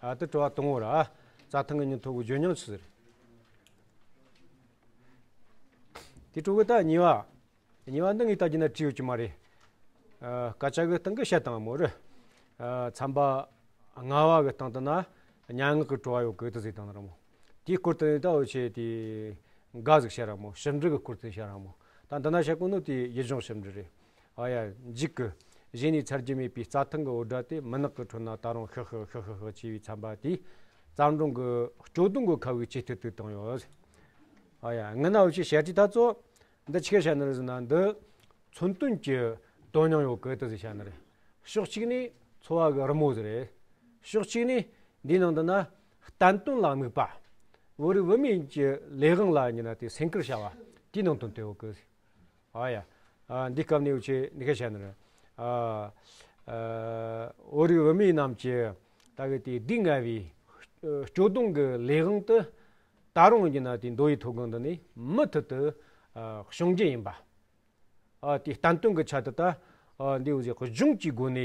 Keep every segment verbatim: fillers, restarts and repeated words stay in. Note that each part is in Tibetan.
ཨ་དེ་དྲི་བ་དང་པོ་ར། རྩྭ་ཐང་གི་ཉིན་ཐོ་གི་བརྗོད་སྙིང་ཆི་ཟིག་རེད། དེ་དྲི་བ་ད་གཉིས་པ། གཉིས་པ་འདི་ངས་ལྟ་རྒྱུ་ན་བྲིས་ཡོད་ཀྱི་མ་རེད། ཨ་སྐད་ཆ་གི་སྟེང་གི་བཤད་སྟངས་མོ་རེད། ཨ་ཚན་པ་ལྔ་པ་གི་སྟེང་དུ་ན་སྙན་ངག་གི་དྲི་བ་ཡོད་གི་དེ་ཟིག་དང་ར་མོ། དེའི་སྐོར་དུ་ནི་ད་འུ་ཆོས་དེ་འགའ་ཟིག་བཤད་ར་མོ། ཞིབ་འབྲི་གི་སྐོར་དུ་བཤད་ར་མོ། ད་འདི་ན་བཤད་གོ་ནོ་དེ་ཡུལ་ལྗོངས་ཞིབ་འབྲི་རེད། ཨ་ཡ། འཇིག་གི། གཞན་ནས་ཚར་རྒྱུ་མེད་པའི་རྩྭ་ཐང་གི་འུར་སྒྲ་དེ་མུན་ནག་གི་ཁྲོད་ན་ད་རུང་ཤི་ཤི་ཤི་ཤི་ཤི་བྱས་པའི་ཚན་པ་དེས་བརྩམས་སྒྲུང་གི་སྐྱོ་གདུང་གི་ཁ་བའི་ཇེ་ཐུ་ཐུ་བཏང་ཡོད། ཨ་ཡ། ངི་ན་འུ་ཆོས་བཤད་རྒྱུ་ད་ཚོ་འདི་ཆི་ག་བཤད་ནི་རེད་ཟེར་ན། འདི་མཚོན་དོན་གྱི་དོན་སྙིང་ཡོད་གི་དེ་ཟིག་བཤད་ནི་རེད། ཕྱོགས་གཅིག་ནས་འཚོ་བ་གི་རི་མོ་ཟིག་རེད། ཕྱོགས་གཅིག་ནས་འདིའི་ནང་དུ་ན་བསྟན་དོན་ལ་དམིགས་པ། བོད་རིགས་བུད་མེད་ཀྱི་ལས་དབང་ལ་ཉིན་ན་དེ་སེམས་ཁུར་བྱ་བ་དེའི་ནང་དོན་དེ་ཡོད་གི། ཨ་ཡ། ཨ་འདི་སྐབས་ནས་འུ་ཆོས་འདི་ག་བཤད་ནི་རེད། ཨ་ཨ་བོད་རིགས་བུད་མེད་རྣམས་ཀྱི་ད་གི་དེ་སྡུག་བསྔལ་བའི་སྐྱོ་གདུང་གི་ལས་དབང་དུ་ད་རུང་ཡིན་ན་དེ་མདོ་ཡི་མཐོ་སྒང་འདི་ནས་མུ་མཐུད་དུ་ཨ་བྱུང་རྒྱུ་ཡིན་པ། ཨ་དེ་བསྟན་དོན་གྱི་ཆ་དུ་ད་ཨ་འདི་འུ་ཟིག་གཞུང་གི་སྒོ་ནས་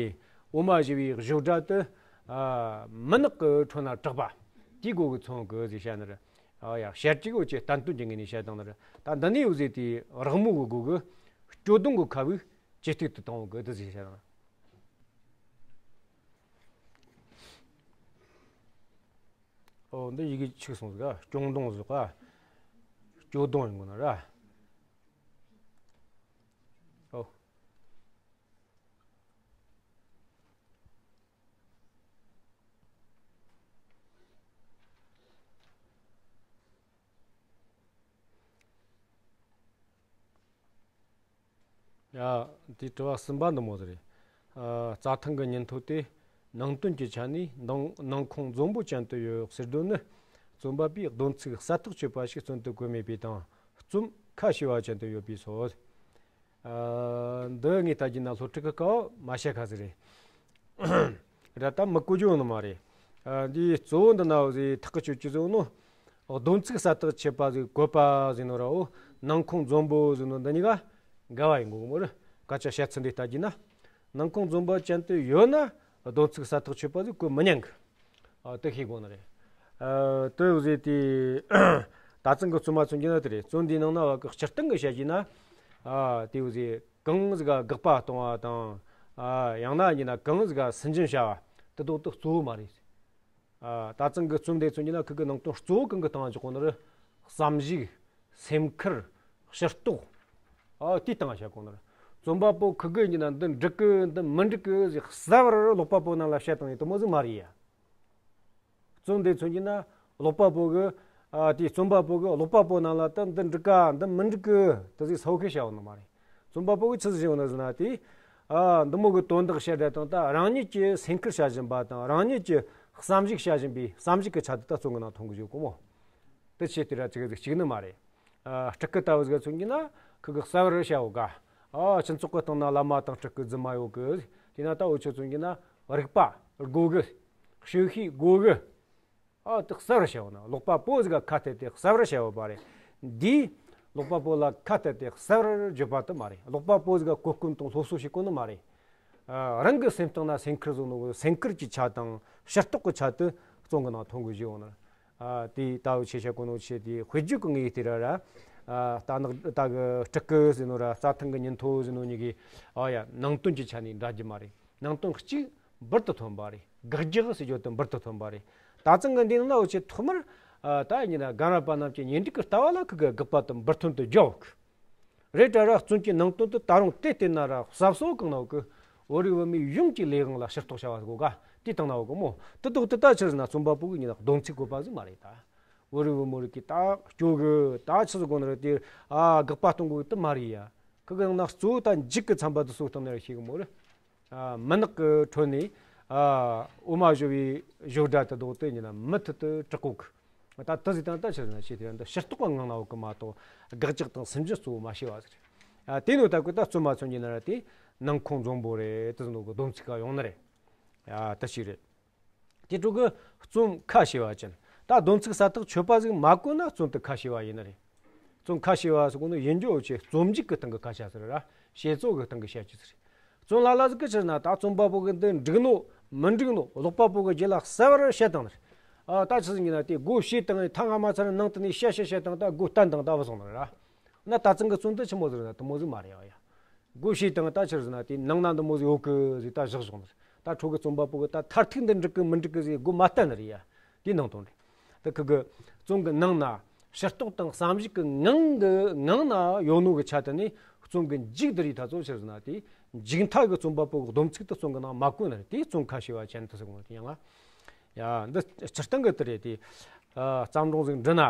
འོ་མ་བཞུ་བའི་བཞུ་སྒྲ་དེ་ཨ་མུན་ནག་གི་ཁྲོད་ན་གྲགས་པ་དེའི་སྒོ་གི་མཚོན་གི་ཟིག་བཤད་ནི་རེད། ཨ་ཡ། བཤད་རྒྱུ་གི་འུ་ཆོས་བསྟན་དོན་གྱི་ངོས་ནས་བཤད་བཏང་ནི་རེད། ད་འདི་ནས་འུ་ཟིག་དེ་རགས་མོ་གི་སྒོ་གི་སྐྱོ་གདུང་གི་ཁ་བའི་ཇེ་སྟུག་ཏུ་བཏང་གི་དེ་ཟིག་བཤད་བཏང་། ཨོ་འདི་ཡི་གེ་ཆིག་སོང་ཟིག་ག་སྐྱོ་གདུང་ཟིག་ག་སྐྱོ་གདུང་ཡིན་དགོས་ན་ར། ཨོ། ཡ། དེའི་དྲི་བ་གསུམ་པ་འདི་མོ་ཟིག་རེད། ཨ་རྩྭ་ཐང་གི་ཉིན་ཐོ་དེ་ནང་དོན་གྱི་ཆ་ནས་ནང་ནང་ཁོངས་འཛོམས་པོ་ཅན་དུ་ཡོད་ཟེར་དོན་ནི་རྩོམ་པ་པོས་སྡོམ་ཚིག་གསལ་ཐག་ཆོད་པ་ཞིག་བརྩམས་ཏེ་བཀོད་མེད་པས་དང་རྩོམ་ཁ་ཕྱེ་བ་ཅན་དུ་ཡོད་པས་སོ། ཨ་འདི་ངས་ལྟ་རྒྱུ་ན་སློབ་ཕྲུག་གི་སྐབས་མ་བཤད་ཁ་ཟིག་རེད། ར་ད་མི་གོ་རྒྱུ་ཡོད་ནི་མ་རེད། ཨ་འདིའི་གཙོ་བོ་འདི་ན་འུ་ཟིག་ཐག་གི་ཆོད་ཀྱི་ཟིག་ནོ། སྡོམ་ཚིག་གསལ་ཐག་ཆོད་པ་ཟིག་བཀོད་པ་ཟིག་ནོ་ར། འོ་ནང་ཁོངས་འཛོམས་པོ་ཟིག་ནོ་འདི་གཉིས་ཀ་འགལ་བ་ཡིན་དགོས་གི་མོ་རེད། སྐད་ཆ་བཤད་ཚུལ་འདི་ལྟ་རྒྱུ་ན། ནང་ཁོངས་འཛོམས་པོ་ཅན་དུ་ཡོད་ན་སྡོམ་ཚིག་གསལ་ཐག་ཆོད་པ་ཟིག་བཀོད་མི་ཉན་གི། ཨ་དེ་ཤེས་དགོས་ནི་རེད། ཨ་དེ་འུ་ཟིག་དེ་ད་ཐེངས་གི་རྩོམ་མ་མཚོན་རྒྱུ་ན་དེ་རེད། རྩོམ་འདིའི་ནང་ན་བ་གི་སྤྱིར་བཏང་གི་བཤད་རྒྱུ་ན། ཨ་དེ་འུ་ཟིག་གང་ཟིག་ག་དགག་པ་གཏོང་བ་དང་། ཨ་ཡང་ན་ཡིན་ན་གང་ཟིག་ག་སུན་འབྱིན་བྱ་བ་དེ་དག་དེ་གཙོ་བོ་མ་རེད། ཨ་ད་ཐེངས་གི་རྩོམ་འདི་མཚོན་རྒྱུ་ན་ཁོ་གི་ནང་དོན་གཙོ་བོ་གང་གི་སྟེང་འཇོག་གོ་ནི་རེད། བསམ་གཞིག་སེམས་ཁུར། ཕྱིར་རྟོག་ཨ་དེའི་སྟེང་བཤད་གོ་ནི་རེད། རྩོམ་པ་པོ་ཁོ་གི་ཡིན་ན་འདི་འགྲིག་གི་འདི་མི་འགྲིག་གི་ཟིག་གསལ་བར་ཀློག་པ་པོ་རྣམས་ལ་བཤད་བཏང་ཡོད་དེ་མོ་ཟིག་མ་རེད་ཡ། རྩོམ་འདི་མཚོན་རྒྱུ་ན་ཀློག་པ་པོ་གི། ཨ་དེའི་རྩོམ་པ་པོ་གི་ཀློག་པ་པོ་རྣམས་ལ་ད་འདི་འགྲིག་ག་འདི་མི་འགྲིག་གི་དེ་ཟིག་ས་བོ་ཁས་བཤད་ཡོད་ནི་མ་རེད། རྩོམ་པ་པོ་གི་ཆི་ཟིག་བཤད་ཡོད་ནི་ཟེར་ན་དེ། ཨ་འདི་མོ་གི་དོན་དག་བཤད་བསྡད་དང་ད་རང་ཉིད་ཀྱི་སེམས་ཁུར་བྱ་བཞིན་པ་དང་རང་ཉིད་ཀྱི་བསམ་གཞིག་བྱ་བཞིན་པའི་བསམ་གཞིག་གི་ཆ་དེ་ད་རྩོམ་གི་ནང་མཐོང་གི་ཡོད་གོ་མོ། དེ་ཆེ་དེ་ར་ཅིག་ཟིག་གཅིག་ནི་མ་རེད། ཨ་སྤྲུལ་སྐུ་ལྟ་བུ་ཟིག་མཚོན་རྒྱུ་ན་ཁོ་གི་གསལ་བར་བཤད་ཡོད་ག་ཨ་ཕྱི་ཚོགས་གི་སྟེང་ན་བླ་མ་དང་སྤྲུལ་སྐུ་རྫུན་མ་ཡོད་གི། དེ་ན་ད་འུ་ཆོས་མཚོན་རྒྱུ་ན་རིག་པ་དགོས་གི། ཤེས་ཤིག་དགོས་གི། ཨ་དེ་གསལ་བར་བཤད་ཡོད་ན་ཀློག་པ་པོ་ཟིག་ག་ཁ་གཏད་དེ་གསལ་བར་བཤད་ཡོད་པ་རེད། འདིས་ཀློག་པ་པོ་ལ་ཁ་གཏད་དེ་གསལ་བར་བརྗོད་པ་དེ་མ་རེད། ཀློག་པ་པོ་ཟིག་ག་གོ་སྐོན་དང་སློབ་གསོ་བྱེད་གོ་ནི་མ་རེད། ཨ་རང་གི་སེམས་གཏིང་ན་སེམས་ཁུར་བཟུང་ནོ་སེམས་ཁུར་གྱི་ཆ་དང་ཕྱིར་རྟོག་གི་ཆ་དེ་རྩོམ་གི་ནང་མཐོང་གི་བཞིན་ཡོད་ནི། ཨ་དེ་ལྟ་བུ་ཆེ་བཤད་གོ་ནོ་ཆེ་དེ་དཔེ་བརྗོད་ཀྱི་ངོས་དེ་ར་ར། ཨ་རྟ་ནག་རྟ་གི་སྤྲུལ་སྐུ་ཟེར་ནོ་ར་རྩྭ་ཐང་གི་ཉིན་ཐོ་ཟེར་ནོ་གཉིས་ཀྱི་ཨ་ཡ་ནང་དོན་གྱི་ཆ་ནས་འདྲ་རྒྱུ་མ་རེད། ནང་དོན་གཅིག་འབུར་དུ་ཐོན་པ་རེད། དགག་རྒྱག་ཟེར་རྒྱུ་དེ་འབུར་དུ་ཐོན་པ་རེད། ད་ཐེངས་གི་འདི་ནང་ལ་འུ་ཆོས་ཐོག་མར་ཨ་ད་ཡིན་ན་རྒན་རབས་པ་རྣམས་ཀྱི་གཉེན་སྒྲིག་གི་ལྟ་བ་ལ་ཁོ་གི་དགག་པ་དེ་འབུར་ཐོན་དུ་བརྗོད་གི། རེད་དྲ་ར་རྩོམ་གྱི་ནང་དོན་དེ་ད་རུང་དེ་བལྟས་ན་ར་གསར་བཟོ་གང་ན་འོ་གི། བོད་རིགས་བུད་མེད་ཡོངས་ཀྱི་ལས་དབང་ལ་ཕྱིར་རྟོག་བྱ་བ་གོ་ག་དེ་བཏང་ན་འོ་གི་མོ། དེ་དོག་དེ་ད་ཆི་ཟེར་ན་རྩོམ་པ་པོ་གི་ཉིན་ལ་སྡོམ་ཚིག་བཀོད་པ་ཟིག་མ་རེད་ད། བོད་རིགས་བུ་མོ་རིགས་ཀྱི་ད་སྐྱོ་གི་ད་ཆི་ཟིག་གོ་ན་ར་དེ་ཨ་དགག་པ་གཏོང་གི་དེ་མ་རེད་ཡ། ཁོ་གི་ནང་ན་གཙོ་བོ་ད་འཇིག་གི་ཚན་པ་དེ་གསོ་བཏང་ནི་ར་ཤེས་གི་མོ་རེད། ཨ་མུན་ནག་གི་ཁྲོད་ནས་ཨ་འོ་མ་བཞོ་བའི་བཞོ་སྒྲ་དེ་དོག་དེ་ཉིན་ན་མུ་མཐུད་དུ་གྲག་གོ་གི། ད་དེ་ཟིག་དང་ད་ཆི་ཟེར་ན་ཤེས་དེ་ར་འདི་ཕྱིར་རྟོག་གི་ངང་ན་འོ་གི་མ་གཏོགས་དགག་རྒྱག་དང་སུན་འབྱིན་གཙོ་བོ་མ་བྱས་པ་ཟིག་རེད། ཨ་དེ་ནོ་ད་གི་ད་རྩོམ་མ་མཚོན་རྒྱུ་ན་ར་དེ་ནང་ཁོངས་འཛོམས་པོ་རེད། དེ་ཟིག་ནོ་གི་སྡོམ་ཚིག་ག་ཡོང་ནི་རེད། ཨ་དེ་ཞིག་རེད། དེ་དྲུག་གི་རྩོམ་ཁ་ཕྱེ་བ་ཅན། ད་སྡོམ་ཚིག་གསལ་ཐག་ཆོད་པ་ཟིག་མ་བཀོད་ན་རྩོམ་དེ་ཁ་ཕྱེ་བ་ཡིན་ནི་རེད། རྩོམ་ཁ་ཕྱེ་བ་ཟེར་གོ་ནོ་ཡིན་རྒྱུ་འུ་ཆོས་རྩོམ་རྒྱུགས་གི་སྟེང་གི་སྐད་ཆ་ཟིག་ར་བཤད་རྩོམ་གི་སྟེང་གི་བཤད་རྒྱུ་ཟིག་རེད། རྩོམ་ལ་ལ་ཟིག་གི་ཕྱིར་ན་ད་རྩོམ་པ་པོ་གི་འདི་འགྲིག་ནོ་ མི་འགྲིག་ནོ། ཀློག་པ་པོ་གི་རྒྱུད་ལ་གསལ་བར་བཤད་བཏང་ནི་རེད། ཨ། ད་ཆི་ཟིག་ཡིན་ན་དེ་སྒོ་ཕྱེ་བཏང་ངས་ཐ་ང་མ་ཚར་ནང་དུ་ནས་བཤད་བཤད་བཤད་བཏང་། ད་སྒོ་བསྟན་བཏང་། ད་བུད་སོང་ནི་རེད། ན་ད་ཚང་གི་བཙོན་དུ་ཆི་མོ་ཟིག་རེད་ན་དེ་མོ་ཟིག་མ་རེད་ཡ། ཡ། སྒོ་ཕྱེ་བཏང་། ད་ཆི་ཟིག་ན་དེ་ནང་ན་འདི་མོ་ཟིག་ཡོད་གི་ཟིག་ད་བཞག་བཞག་ནི་རེད། ད་ཁྲོ་གི་བཙོན་པ་པོ་གི་ད་མཐར་ཐུག་འདི་འགྲིག་གི་མི་འགྲིག་གི་ཟིག་སྒོ་མ་བསྟན་ནི་རེད་ཡ། དེ་ནང་དོན་རེད། ད་ཁི་གི་བཙོན་གི་ནང་ན་ཕྱིར་རྟོག་དང་བསམ་གཞིག་གི་ངང་གི་ངང་ན་ཡོད་ནོ་གི་ཆ་དེ་ནས་བཙོན་གི་མཇུག་དེ་རིགས་ད་ཚོ་ཆི་ཟིག་ན་དེ་མཇུག་མཐའ་གི་བཙོན་པ་པོ་གི་སྡོམ་ཚིག་ཏུ་བཙོན་གི་ནང་མ་བཀོད་ནི་རེད། དེ་བཙོན་ཁ་ཕྱེ་བ་ཅན་དུ་ཟེར་གོ་ནི་དེ་ཡང་ང་། ཡ། འདི་སྤྱིར་བཏང་གི་དེ་རེད། དེ་ཨ་བརྩམས་སྒྲུང་ཟིག་འབྲི་ན་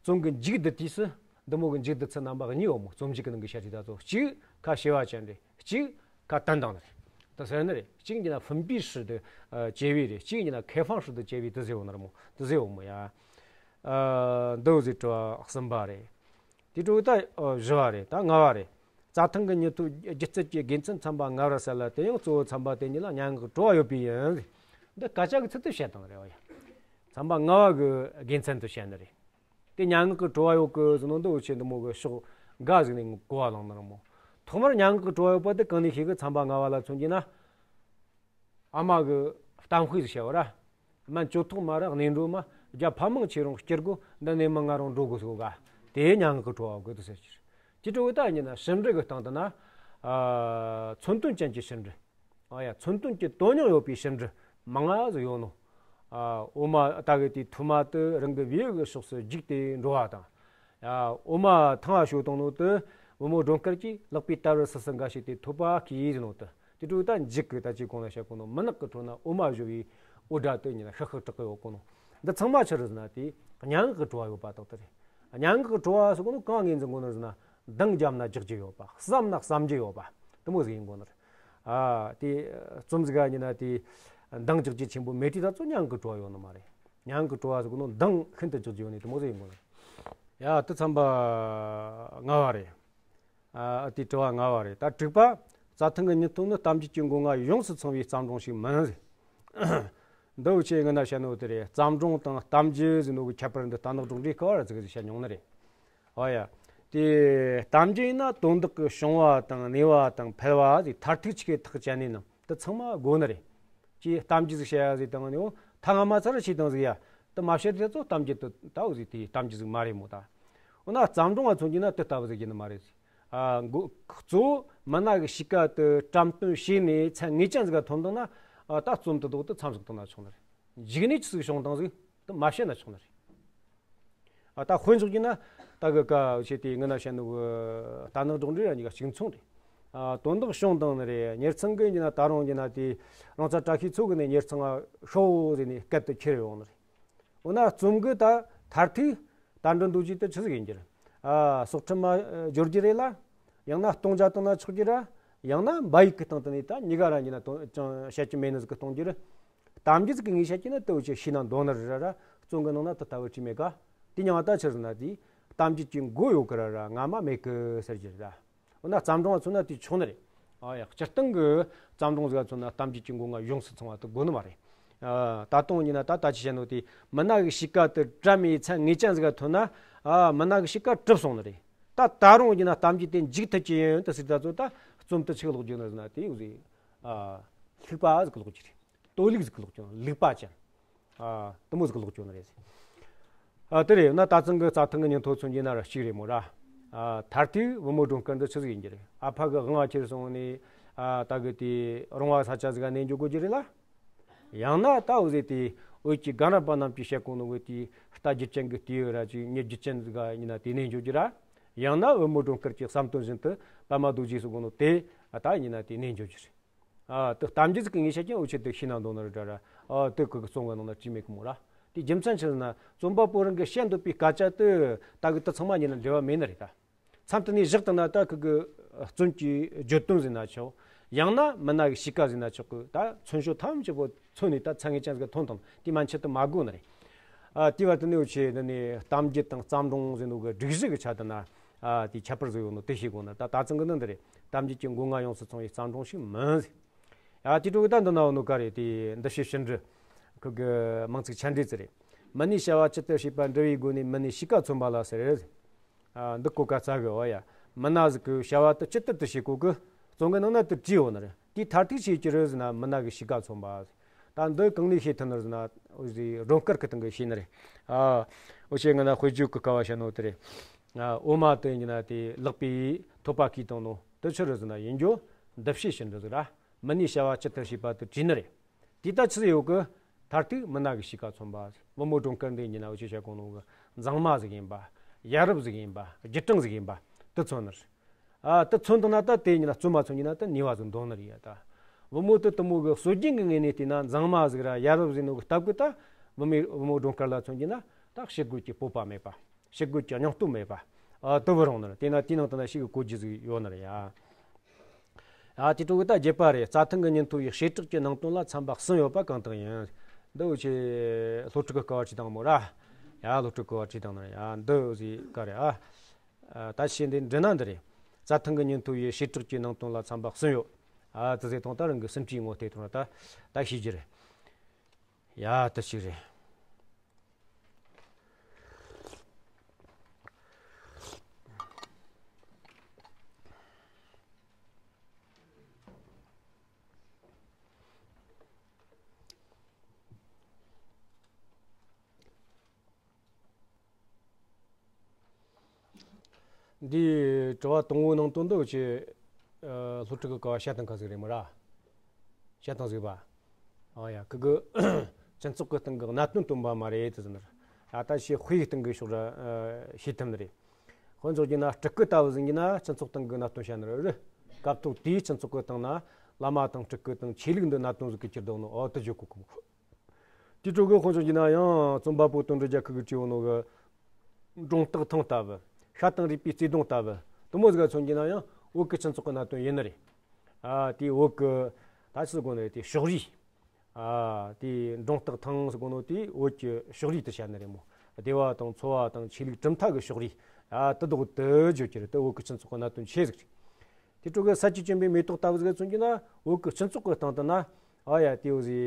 བཙོན་གི་མཇུག་འདི་དུས་སུ་འདི་མོ་གི་མཇུག་འདི་ཚུལ་རྣམ་པ་གཉིས་ཡོད་མོ། རྩོམ་མཇུག་གི་ནང་གི་བཤད་རིགས་ད་ཚོ། གཅིག་ཁ་ཕྱེ་བ་ཅན་རེད། གཅིག་ཁ་བསྟན་བཏང་ནི་རེད། ད་ཟེར་ནི་རེད། གཅིག་ཡིན་ན་封闭式的 ཨ་结尾རེད། གཅིག་ཡིན་ན开放式的结尾དུ་ཟེར་བ་ནི་རེད་མོ། དུ་ཟེར་བ་མོ་ཡ། ཨ་འདི་བོ་ཟིག་དྲི་བ་གསུམ་པ་རེད། དེ་དྲི་བ་ད་ཨ་བཞི་བ་རེད། ད་ལྔ་བ་རེད། རྩྭ་ཐང་གི་ཉིན་ཐོ་སྒྱུ་རྩལ་གྱི་དགེ་མཚན་ཚན་པ་ལྔ་བར་གསལ་ལ། དེ་ཡང་གཙོ་བོ་ཚན་པ་དེ་ཉིད་ལ་སྙན་ངག་གི་བྲོ་བ་ཡོད་པས་ཡིན། འདི་སྐད་ཆ་གི་ཚུལ་དུ་བཤད་བཏང་རེད་བ་ཡ། ཚན་པ་ལྔ་བ་གི་དགེ་མཚན་དུ་བཤད་ནི་རེད། དེ་སྙན་ངག་གི་བྲོ་བ་ཡོད་གི་ཟེར་ནོ་འདི་འུ་ཆོས་འདི་མོ་གི་ཕྱོགས་འགའ་ཟིག་ནས་གོ་བ་བླངས་ནི་རེད་མོ། ཐོག་མར་སྙན་ངག་གི་བྲོ་བ་ཡོད་པ་དེ་གང་ནས་ཤེས་གི། ཚན་པ་ལྔ་བ་ལ་མཚོན་གྱི་ན། ཨ་མ་གི་གཏམ་དཔེ་ཟིག་བཤད་བ་ར། སྨན་གཅོད་ཐོག་མ་ར་གནས་འགྲོ་མ། རྒྱ་ཕ་མང་ཆེ་རུང་སྐྱུར་དགོས། འདི་ནས་མི་ང་རང་འགྲོ་དགོས་སོ་ག། དེ་སྙན་ངག་གི་བྲོ་བ་དགོས་དུ་ཟེར་གྱི་རེད། ཅི་བྲོ་བ་ད་ཡིན་ན་ཞིབ་འབྲི་གི་སྟེང་དུ་ན། ཨ་མཚོན་དོན་ཅན་གྱི་ཞིབ་འབྲི། ཨ་ཡ། མཚོན་དོན་གྱི་དོན་སྙིང་ཡོད་པའི་ཞིབ་འབྲི་མང་ང་ཟིག་ཡོད་ནོ། ཨ་འོ་མ་ད་གི་དེའི་ཐུར་མ་དེ་རང་གི་བེའུ་གི་ཕྱོགས་སུ་རྒྱུགས་ཏེ་འགྲོ་བ་དང་། ཡ། འོ་མ་ཐང་བ་ཤོ་བཏང་ནོ་དེ་བུ་མོ་སྒྲོལ་དཀར་གྱིས་ལག་པའི་དལ་བུར་སིལ་སིལ་འགའ་ཞིག་དེ་ཐོད་པ་གིས་ཟེར་ནོ་དེ། དེ་འཕྲོ་ད་མཇུག་གི་ད་ཅི་གོང་ལ་བཤད་གོ་ནོ། མུན་ནག་གི་ཁྲོད་ན་འོ་མ་བཞོ་བའི་འུར་སྒྲ་དེ་ཉིད་ལ་ཤག་ཤག་གྲག་གི་ཡོད་གོ་ནོ། འདི་ཚང་མ་ཆི་རེད་ཟེར་ན་དེ་སྙན་ངག་གི་བྲོ་བ་ཡོད་པ་དག་དེ་རེད། སྙན་ངག་གི་བྲོ་བ་ཟེར་གོ་ནོ་གང་ངོས་འཛིན་གོ་ནོ་ཟེར་ན། འདང་བརྒྱབ་ན་རྒྱག་རྒྱུ་ཡོད་པ། བསམ་ན་བསམ་རྒྱུ་ཡོད་པ། དེ་མོ་ཟིག་ཡིན་གོ་ནོ་རེད། ཨ་དེ་རྩོམ་ཟིག་ག་ཡིན་ན་དེ་འདང་རྒྱག་རྒྱུ་ཆེན་པོ་མེད་དུས་ད་ཚོ་སྙན་ངག་གི་བྲོ་བ་ཡོད་ནི་མ་རེད། སྙན་ངག་གི་བྲོ་བ་ཟེར་གོ་ནོ་འདང་ཤིན་ཏུ་རྒྱག་རྒྱུ་ཡོད་ནི་དེ་མོ་ཟིག་ཡིན་གོ་ནོ་རེད། ཡ། དེ་ཚན་པ་ལྔ་བ་རེད། ཨ་དེ་དྲི་བ་ལྔ་བ་རེད། ད་དྲུག་པ། རྩྭ་ཐང་གི་ཉིན་ཐོ་ནི་གཏམ་རྒྱུད་ཀྱི་མགོ་རྔ་ཡོངས་སུ་ཚང་བའི་བརྩམས་སྒྲུང་ཞིག་མིན་ཟེར། འདི་འུ་ཆོས་སྔ་ན་བཤད་ནོ་དེ་རེད། བརྩམས་སྒྲུང་དང་གཏམ་རྒྱུད་ཟེར་ནོ་གི་ཁྱད་པར་འདི་རྟ་ནག་སྒྲོག་འགྲེལ་སྐབས་ར་ཙིག་ཟིག་བཤད་མྱོང་ནི་རེད། ཨོ་ཡ། དེ་གཏམ་རྒྱུད་ཡིན་ན་དོན་དག་གི་བྱུང་བ་དང་གནས་པ་དང་འཕེལ་བ་ཟིག་མཐར་ཐུག་ཅིག་གི་ཐག་བཅད་ནས་ནི་འདི་ཚང་མ་དགོས་ནི་རེད། ཅིག་གཏམ་རྒྱུད་ཟིག་བཤད་ཡ་ཟིག་དང་ནི་འོ་ཐ་ང་མ་ཚར་བྱས་དང་ཟིག་ཡ། དེ་མ་བཤད་དེ་ཚོ་གཏམ་རྒྱུད་དེ་ད་འོ་ཟིག་དེ་གཏམ་རྒྱུད་ཟིག་མ་རེད་མོ་ད། འོ་ན་བརྩམས་སྒྲུང་ང་མཚོན་རྒྱུ་ན་དེ་ལྟ་བུ་ཟིག་ཡིན་ནི་མ་རེད་ཟིག། ཨ་མགོ་གཙོ་བོ་མི་སྣ་གི་གཤིས་ཀ་དེ་བཀྲམ་སྟོན་བྱས་ནས་ཚད་ངེས་ཅན་ཟིག་ག་ཐོན་བཏང་ན། ཨ་ད་རྩོམ་དེ་དོག་དེ་མཚམས་ཟིག་བཏང་ན་ཆོག་ནི་རེད། མཇུག་ནས་ཆི་ཟིག་བྱུང་བཏང་ཟིག་དེ་མ་བཤད་ན་ཆོག་ནི་རེད། ཨ་ད་དཔེ་འཇོག་རྒྱུ་ན་ད་གི་ཀ་བྱས་ཏེ་སྔ་ན་བཤད་ནོ་གི་རྟ་ནག་སྒྲོག་འགྲེལ་ར་གཉིས་ཀ་གཅིག་མཚུངས་རེད། ཨ་དོན་དག་བྱུང་བཏང་ནི་རེད། མྱུར་ཚང་གི་ཡིན་ན་ད་རུང་ཡིན་ན་དེ་རོང་ཚ་བཀྲ་ཤིས་མཚོ་གི་ནས་མྱུར་ཚང་ང་ཤོག་ཟེར་ནས་སྐད་དེ་ཁྱེར་ཡོང་ནི་རེད། འོ་ན་རྩོམ་གི་ད་མཐར་ཐུག་ད་འདྲ་འདུག་རྒྱུ་དེ་ཆི་ཟིག་ཡིན་རྒྱུ་རེད། ཨ་སྲོག་ཁྲིམས་མ་སྦྱོར་རྒྱུ་རེད་ལ། ཡང་ན་སྟོང་ཆ་བཏང་ན་ཆོག་རྒྱུ་ར། ཡང་ན་འབའ་ཡིག་གི་སྟེང་དུ་ནས་ད་གཉིས་ཀ་ར་ཡིན་ན་གཏོང་ཅང་བཤད་རྒྱུ་མེད་ནི་ཟིག་གི་གཏོང་རྒྱུ་རེད། གཏམ་རྒྱུད་ཟིག་གི་ངོས་བཤད་རྒྱུ་ན་དེ་འུ་ཆོས་ཤེས་ན་འདོད་ནི་རེད་ར་ར། རྩོམ་གི་ནང་ན་དེ་ལྟ་བུ་བྲིས་མེད་ཀ། དེ་མྱིང་ང་ད་ཆི་ཟེར་ན་དེ་གཏམ་རྒྱུད་ཀྱི་མགོ་ཡོད་གི་ར་ར་རྔ་མ་མེད་གི་ཟེར་རྒྱུ་རེད་ར། འོ་ན་བརྩམས་སྒྲུང་ང་མཚོན་ན་དེ་ཆོག་ནི་རེད། ཨ་ཡ། སྤྱིར་བཏང་གི་བརྩམས་སྒྲུང་ཟིག་ག་མཚོན་ན་གཏམ་རྒྱུད་ཀྱི་མགོ་རྔ་ཡོངས་སུ་ཚང་བ་དེ་དགོས་ནི་མ་རེད། ཨ་ད་དུང་ཡིན་ན་ད་ད་ཅི་བཤད་ནོ་དེ་མི་སྣ་གི་གཤིས་ཀ་དེ་བཀྲམ་མི་ཚད་ངེས་ཅན་ཟིག་ག་ཐོན་ན། ཨ་མི་སྣ་གི་གཤིས་ཀ་གྲུབ་སོང་ནི་རེད། ད་ད་རུང་ཡིན་ན་གཏམ་རྒྱུད་དེ་མཇུག་ཐུབ་ཀྱི་ཡིན་དུ་ཟིག་ད་ཚོ་ད་རྩོམ་དེ་ཆི་ལོག་རྒྱུ་ནི་ཟེར་ན་དེ་འུ་ཟིག་ཨ་ལྷུག་པ་ཟིག་ལོག་རྒྱུ་རེད། ལྟོ་ལུག་ཟིག་ལོག་རྒྱུ། ལུག་པ་ཅན། ཨ་དེ་མོ་ཟིག་ལོག་རྒྱུ་ནི་རེད། ཨ་དེ་རེད་ན་ད་ཚང་གི་རྩྭ་ཐང་གི་ཉིན་ཐོ་མཚོན་རྒྱུ་ན་ར་གཅིག་རེད་མོ་ར། ཨ་མཐར་ཐུག་བུ་མོ་སྒྲོལ་དཀར་འདི་ཆི་ཟིག་ཡིན་རྒྱུ་རེད། ཨ་ཕ་གི་དབང་ང་ཁྱེར་སོང་ནས་ཨ་ད་གི་དེ་རོང་བ་ས་ཆ་ཟིག་ག་གནས་འགྱོ་དགོས་རྒྱུ་རེད་ལ། ཡང་ན་ད་འུ་ཟེ་དེ་བོད་ཀྱི་རྒན་རབས་པ་རྣམས་ཀྱིས་བཤད་གོ་ནོ་བོ་དེ་རྟ་རྒྱུད་ཅན་གི་དེ་ཡོད་ར་ཅིག་མྱི་རྒྱུད་ཅན་ཟིག་ག་ཡིན་ན་དེ་གནས་འགྱོ་རྒྱུ་ར། ཡང་ན་བུ་མོ་སྒྲོལ་དཀར་གྱི་བསམ་དོན་བཞིན་དུ་པད་མ་རྡོ་རྗེ་སོགས་གོ་ནོ་དེ་ཨ་ད་ཡིན་ན་དེ་གནས་འགྱོ་རྒྱུ་རེད། ཨ་དེ་གཏམ་རྒྱུད་ཟིག་གི་ངོས་བཤད་ཀྱང་འུ་ཆོས་དེ་ཤེས་ན་འདོད་ནི་རེད་དྲ་ར། ཨ་དེ་གི་རྩོམ་གི་ནང་ན་བྲིས་མེད་གི་མོ་ར། དེ་རྒྱུ་མཚན་ཆི་ཟེར་ན་རྩོམ་པ་པོ་རང་གི་བཤད་འདོད་པའི་སྐད་ཆ་དེ་ད་གི་དེ་ཚང་མ་ཉིད་ན་འབྲེལ་བ་མེད་ནི་རེད་ད། མཚམས་དེ་ནས་བཞག་བཏང་ན་ད་ཁི་གི་རྩོམ་གྱི་བརྗོད་དོན་ཟེར་ན་ཆོག་ཡང་ན་མི་སྣ་གི་གཤིས་ཀ་ཟེར་ན་ཆོག་གི་ད་མཚོན་བྱ་ཐམས་ཅད་པོ་མཚོན་ནས་ད་ཚད་ངེས་ཅན་ཟིག་ཐོན་དང་དེ་མན་ཆད་དུ་མ་དགོས་ནི་རེད། ཨ་དེ་བར་དུ་ནས་འུ་ཆོས་འདི་ནས་གཏམ་རྒྱུད་དང་བརྩམས་སྒྲུང་ཟེར་ནོ་གི་སྒྲིག་གཞི་གི་ཆ་དུ་ན་ཨ་དེ་ཁྱད་པར་ཟིག་ཡོད་ནོ་དེ་ཤེས་དགོས་ནི། ད་ད་ཚང་གི་ནི་འདི་རེད། གཏམ་རྒྱུད་ཀྱི་མགོ་རྔ་ཡོངས་སུ་ཚང་བའི་བརྩམས་སྒྲུང་ཞིག་མིན་ཟེར། ཡ་དེ་དྲུག་གི་ད་འདི་ན་འོ་ནོ་ག་རེད། དེ་འདི་ཕྱི་ཕྱི་འབྲི་ཁུ་གི་མིང་ཚིག་ཆ་འདྲི་ཙི་རེད། མི་སྣའི་བྱ་བ་ཇི་ལྟར་བྱེད་པ་འབྲི་བའི་སྒོ་ནས་མི་སྣའི་གཤིས་ཀ་མཚོན་པ་ལ་ཟེར། ཨ་འདི་གོ་ཀ་རྩ་གི་འོ་ཡ། མི་སྣ་ཟིག་གི་བྱ་བ་དེ་ཇི་ལྟར་དུ་བྱེད་གོ་གི་རྩོམ་གི་ནང་ན་དེ་བྲིས་ཡོད་ནི་རེད། དེའི་མཐར་ཐུག་བྱེད་ཀྱི་རེད་ཟེར་ན་མི་སྣ་གི་གཤིས་ཀ་མཚོན་པ། ད་འདི་གང་ནས་ཤེས་ཐུབ་ནི་རེད་ཟེར་ན། འོ་ཟི་སྒྲོམ་སྐར་གི་སྟེང་གི་ཤེས་ནི་རེད། ཨ། འོ་ཆེ་ང་ན་དཔེ་བརྗོད་གི་སྐལ་བ་བཤད་ནོ་དེ་རེད། ཨ། འོ་མ་དེ་ཡིན་ན་དེ་ལག་པས་ཐོད་པ་བཀས་བཏང་ནོ་དེ་ཆི་རེད་ཟེར་ན། ཡིན་རྒྱུ་འདུ་བྱེད་ཕྱིར་འབྲི་ཟིག་ར། མི་སྣའི་བྱ་བ་ཇི་ལྟར་བྱེད་པ་དེ་བྲིས་ནི་རེད། དེ་ད་ཆི་ཟིག་ཡོད་གི། མཐར་ཐུག་མི་སྣ་གི་གཤིས་ཀ་མཚོན་པ། བུ་མོ་སྒྲོམ་སྐར་འདི་ཡིན་ན་འུ་ཆོས་བཤད་གོ་ནོ་གི་མཛངས་མ་ཟིག་ཡིན་པ། ཡ་རབས་ཟིག་ཡིན་པ། རྒྱུ་གྲང་ཟིག་ཡིན་པ་དེ་མཚོན་ནི་རེད། ཨ། དེ་མཚོན་བཏང་ན་ད་དེ་ཡིན་ན་བརྩོན་མ་བརྩོན་ཡིན་ན་ད་ནུས་པ་ཟིག་འདོན་ནི་རེད་ཡ། ད་བུ་མོ་དེ་དེ་མོ་གི་སྲོལ་རྒྱུན་གི་ངོས་ནས་བལྟས་ན་མཛངས་མ་ཟིག་ར་ཡ་རབས་ཟིག་ནོ་གི་སྟབས་གི། ད་བུ་མོ་བུ་མོ་སྒྲོམ་སྐར་ལ་མཚོན་གྱི་ན་ད་ཞི་རྒོལ་གྱི་སྤོབས་པ་མེད་པ། ཞི་རྒོལ་གྱི་སྙིང་སྟོབས་མེད་པ། ཨ། དེ་བུ་རང་ནི་རེད། དེ་ན་དེའི་ནང་དུ་ན་ཞིག་གི་གོ་རྒྱུ་ཟིག་ཡོད་ནི་རེད་ཡ། ཨ། དེ་འཕྲོ་གི་ད་བརྒྱད་པ་རེད། རྩྭ་ཐང་གི་ཉིན་ཐོ་ཡི་བྱེ་བྲག་གི་ནང་དོན་ལ་ཚན་པ་གསུམ་ཡོད་པ་གང་དག་ཡིན། འདི་འུ་ཆོས་སློབ་ཕྲུག་གི་སྐོར་བ་བྲིས་བཏང་མོ་ར། ཡ། སློབ་ཕྲུག་གི་སྐོར་བ་བྲིས་བཏང་ནི་རེད་ཡ། འདི་འུ་ཟི་ག་རེད། ཨ། ཨ། ད་ཤེས་འདི་འདྲི་ན་འདི་རེད། རྩྭ་ཐང་གི་ཉིན་ཐོ་ཡི་བྱེ་བྲག་གི་ནང་དོན་ལ་ཚན་པ་གསུམ་ཡོད། ཨ། དེ་ཟེར་དང་ད་རང་གི་སེམས་ཀྱི་ངོ་དེ་ཐོག་ད་ད་ཤེས་རྒྱུ་རེད། ཡ། དེ་ཞིག་རེད། འདིའི་དྲི་བ་དང་པོའི་ནང་དོན་འདི་ཆེ། ཨ། སློབ་ཕྲུག་གི་སྐོར་བ་བཤད་སྟངས་ག་ཟིག་རེད་མོ་ར། བཤད་སྟངས་ཟིག་པ། ཨ་ཡ། ཁི་གི་སྤྱི་ཚོགས་ཀྱི་སྟེང་གི་གནད་དོན་སྟོན་པ་མ་རེད་དེ་ཟེར་ནི་རེད། ད་ལྟ་ཞེ་དཔེའི་སྟེང་གི་ཕྱོགས་ར། ཨ། ཤེས་ཐུབ་ནི་རེད། དཔེ་འཇོག་རྒྱུ་ན་སྤྲུལ་སྐུ་ལྟ་བུ་ཟིག་ཡིན་ན་སྤྱི་ཚོགས་སྟེང་གི་གནད་དོན་བཤད་ནི་རེད། སྐབས་ཐོག་དེའི་སྤྱི་ཚོགས་ཀྱི་སྟེང་ན་བླ་མ་དང་སྤྲུལ་སྐུ་དང་ཆོས་ལུགས་འདི་གནད་དོན་ཟིག་གི་གྱུར་འདུག་ནོ། ཨོ། དེ་བརྗོད་གོ་གི་མོ། དེ་འཕྲོ་གི་དཔེ་འཇོག་རྒྱུ་ན་ཡང་རྩོམ་པ་པོ་དོན་གྲུབ་རྒྱལ་ཁབ་ཀྱིས་བྲིས་ཡོད་ནོ་གི་སྒྲོང་རྟགས་ཐང་ལྟ་བུ། ཤ་དང་རུས་པའི་བརྩེ་དུང་ལྟ་བུ་དེ་མོ་ཟིག་ག་མཚོན་རྒྱུ་ན་ཡང་བོད་ཀྱི་སྤྱི་ཚོགས་ཀྱི་གནད་དོན་ཡིན་ནི་རེད། ཨ། དེ་བོད་ཀྱི་ད་ཆི་ཟེར་དགོས་ནི་རེད། དེ་ཕྱོགས་རིས། ཨ། དེ་སྒྲོང་རྟགས་ཐང་ཟེར་གོ་ནོ་དེ་བོད་ཀྱི་ཕྱོགས་རིས་དེ་བཤད་ནི་རེད་མོ། སྡེ་བ་དང་ཚོ་བ་དང་ཆོས་ལུགས་གྲུབ་མཐའ་གི་ཕྱོགས་རིས། ཨ། དེ་དག་དེ་བརྗོད་ཀྱི་རེད། དེ་བོད་ཀྱི་སྤྱི་ཚོགས་ཀྱི་གནད་དོན་ཆེ་ཟིག་རེད། དེ་འཕྲོ་གི་ས་བཅུད་ཅན་པའི་མེ་ཏོག་ལྟ་བུ་ཟིག་ག་མཚོན་རྒྱུ་ན་བོད་ཀྱི་སྤྱི་ཚོགས་ཀྱི་སྟེང་དུ་ན། ཨ་ཡ། དེ་བོ་ཟི།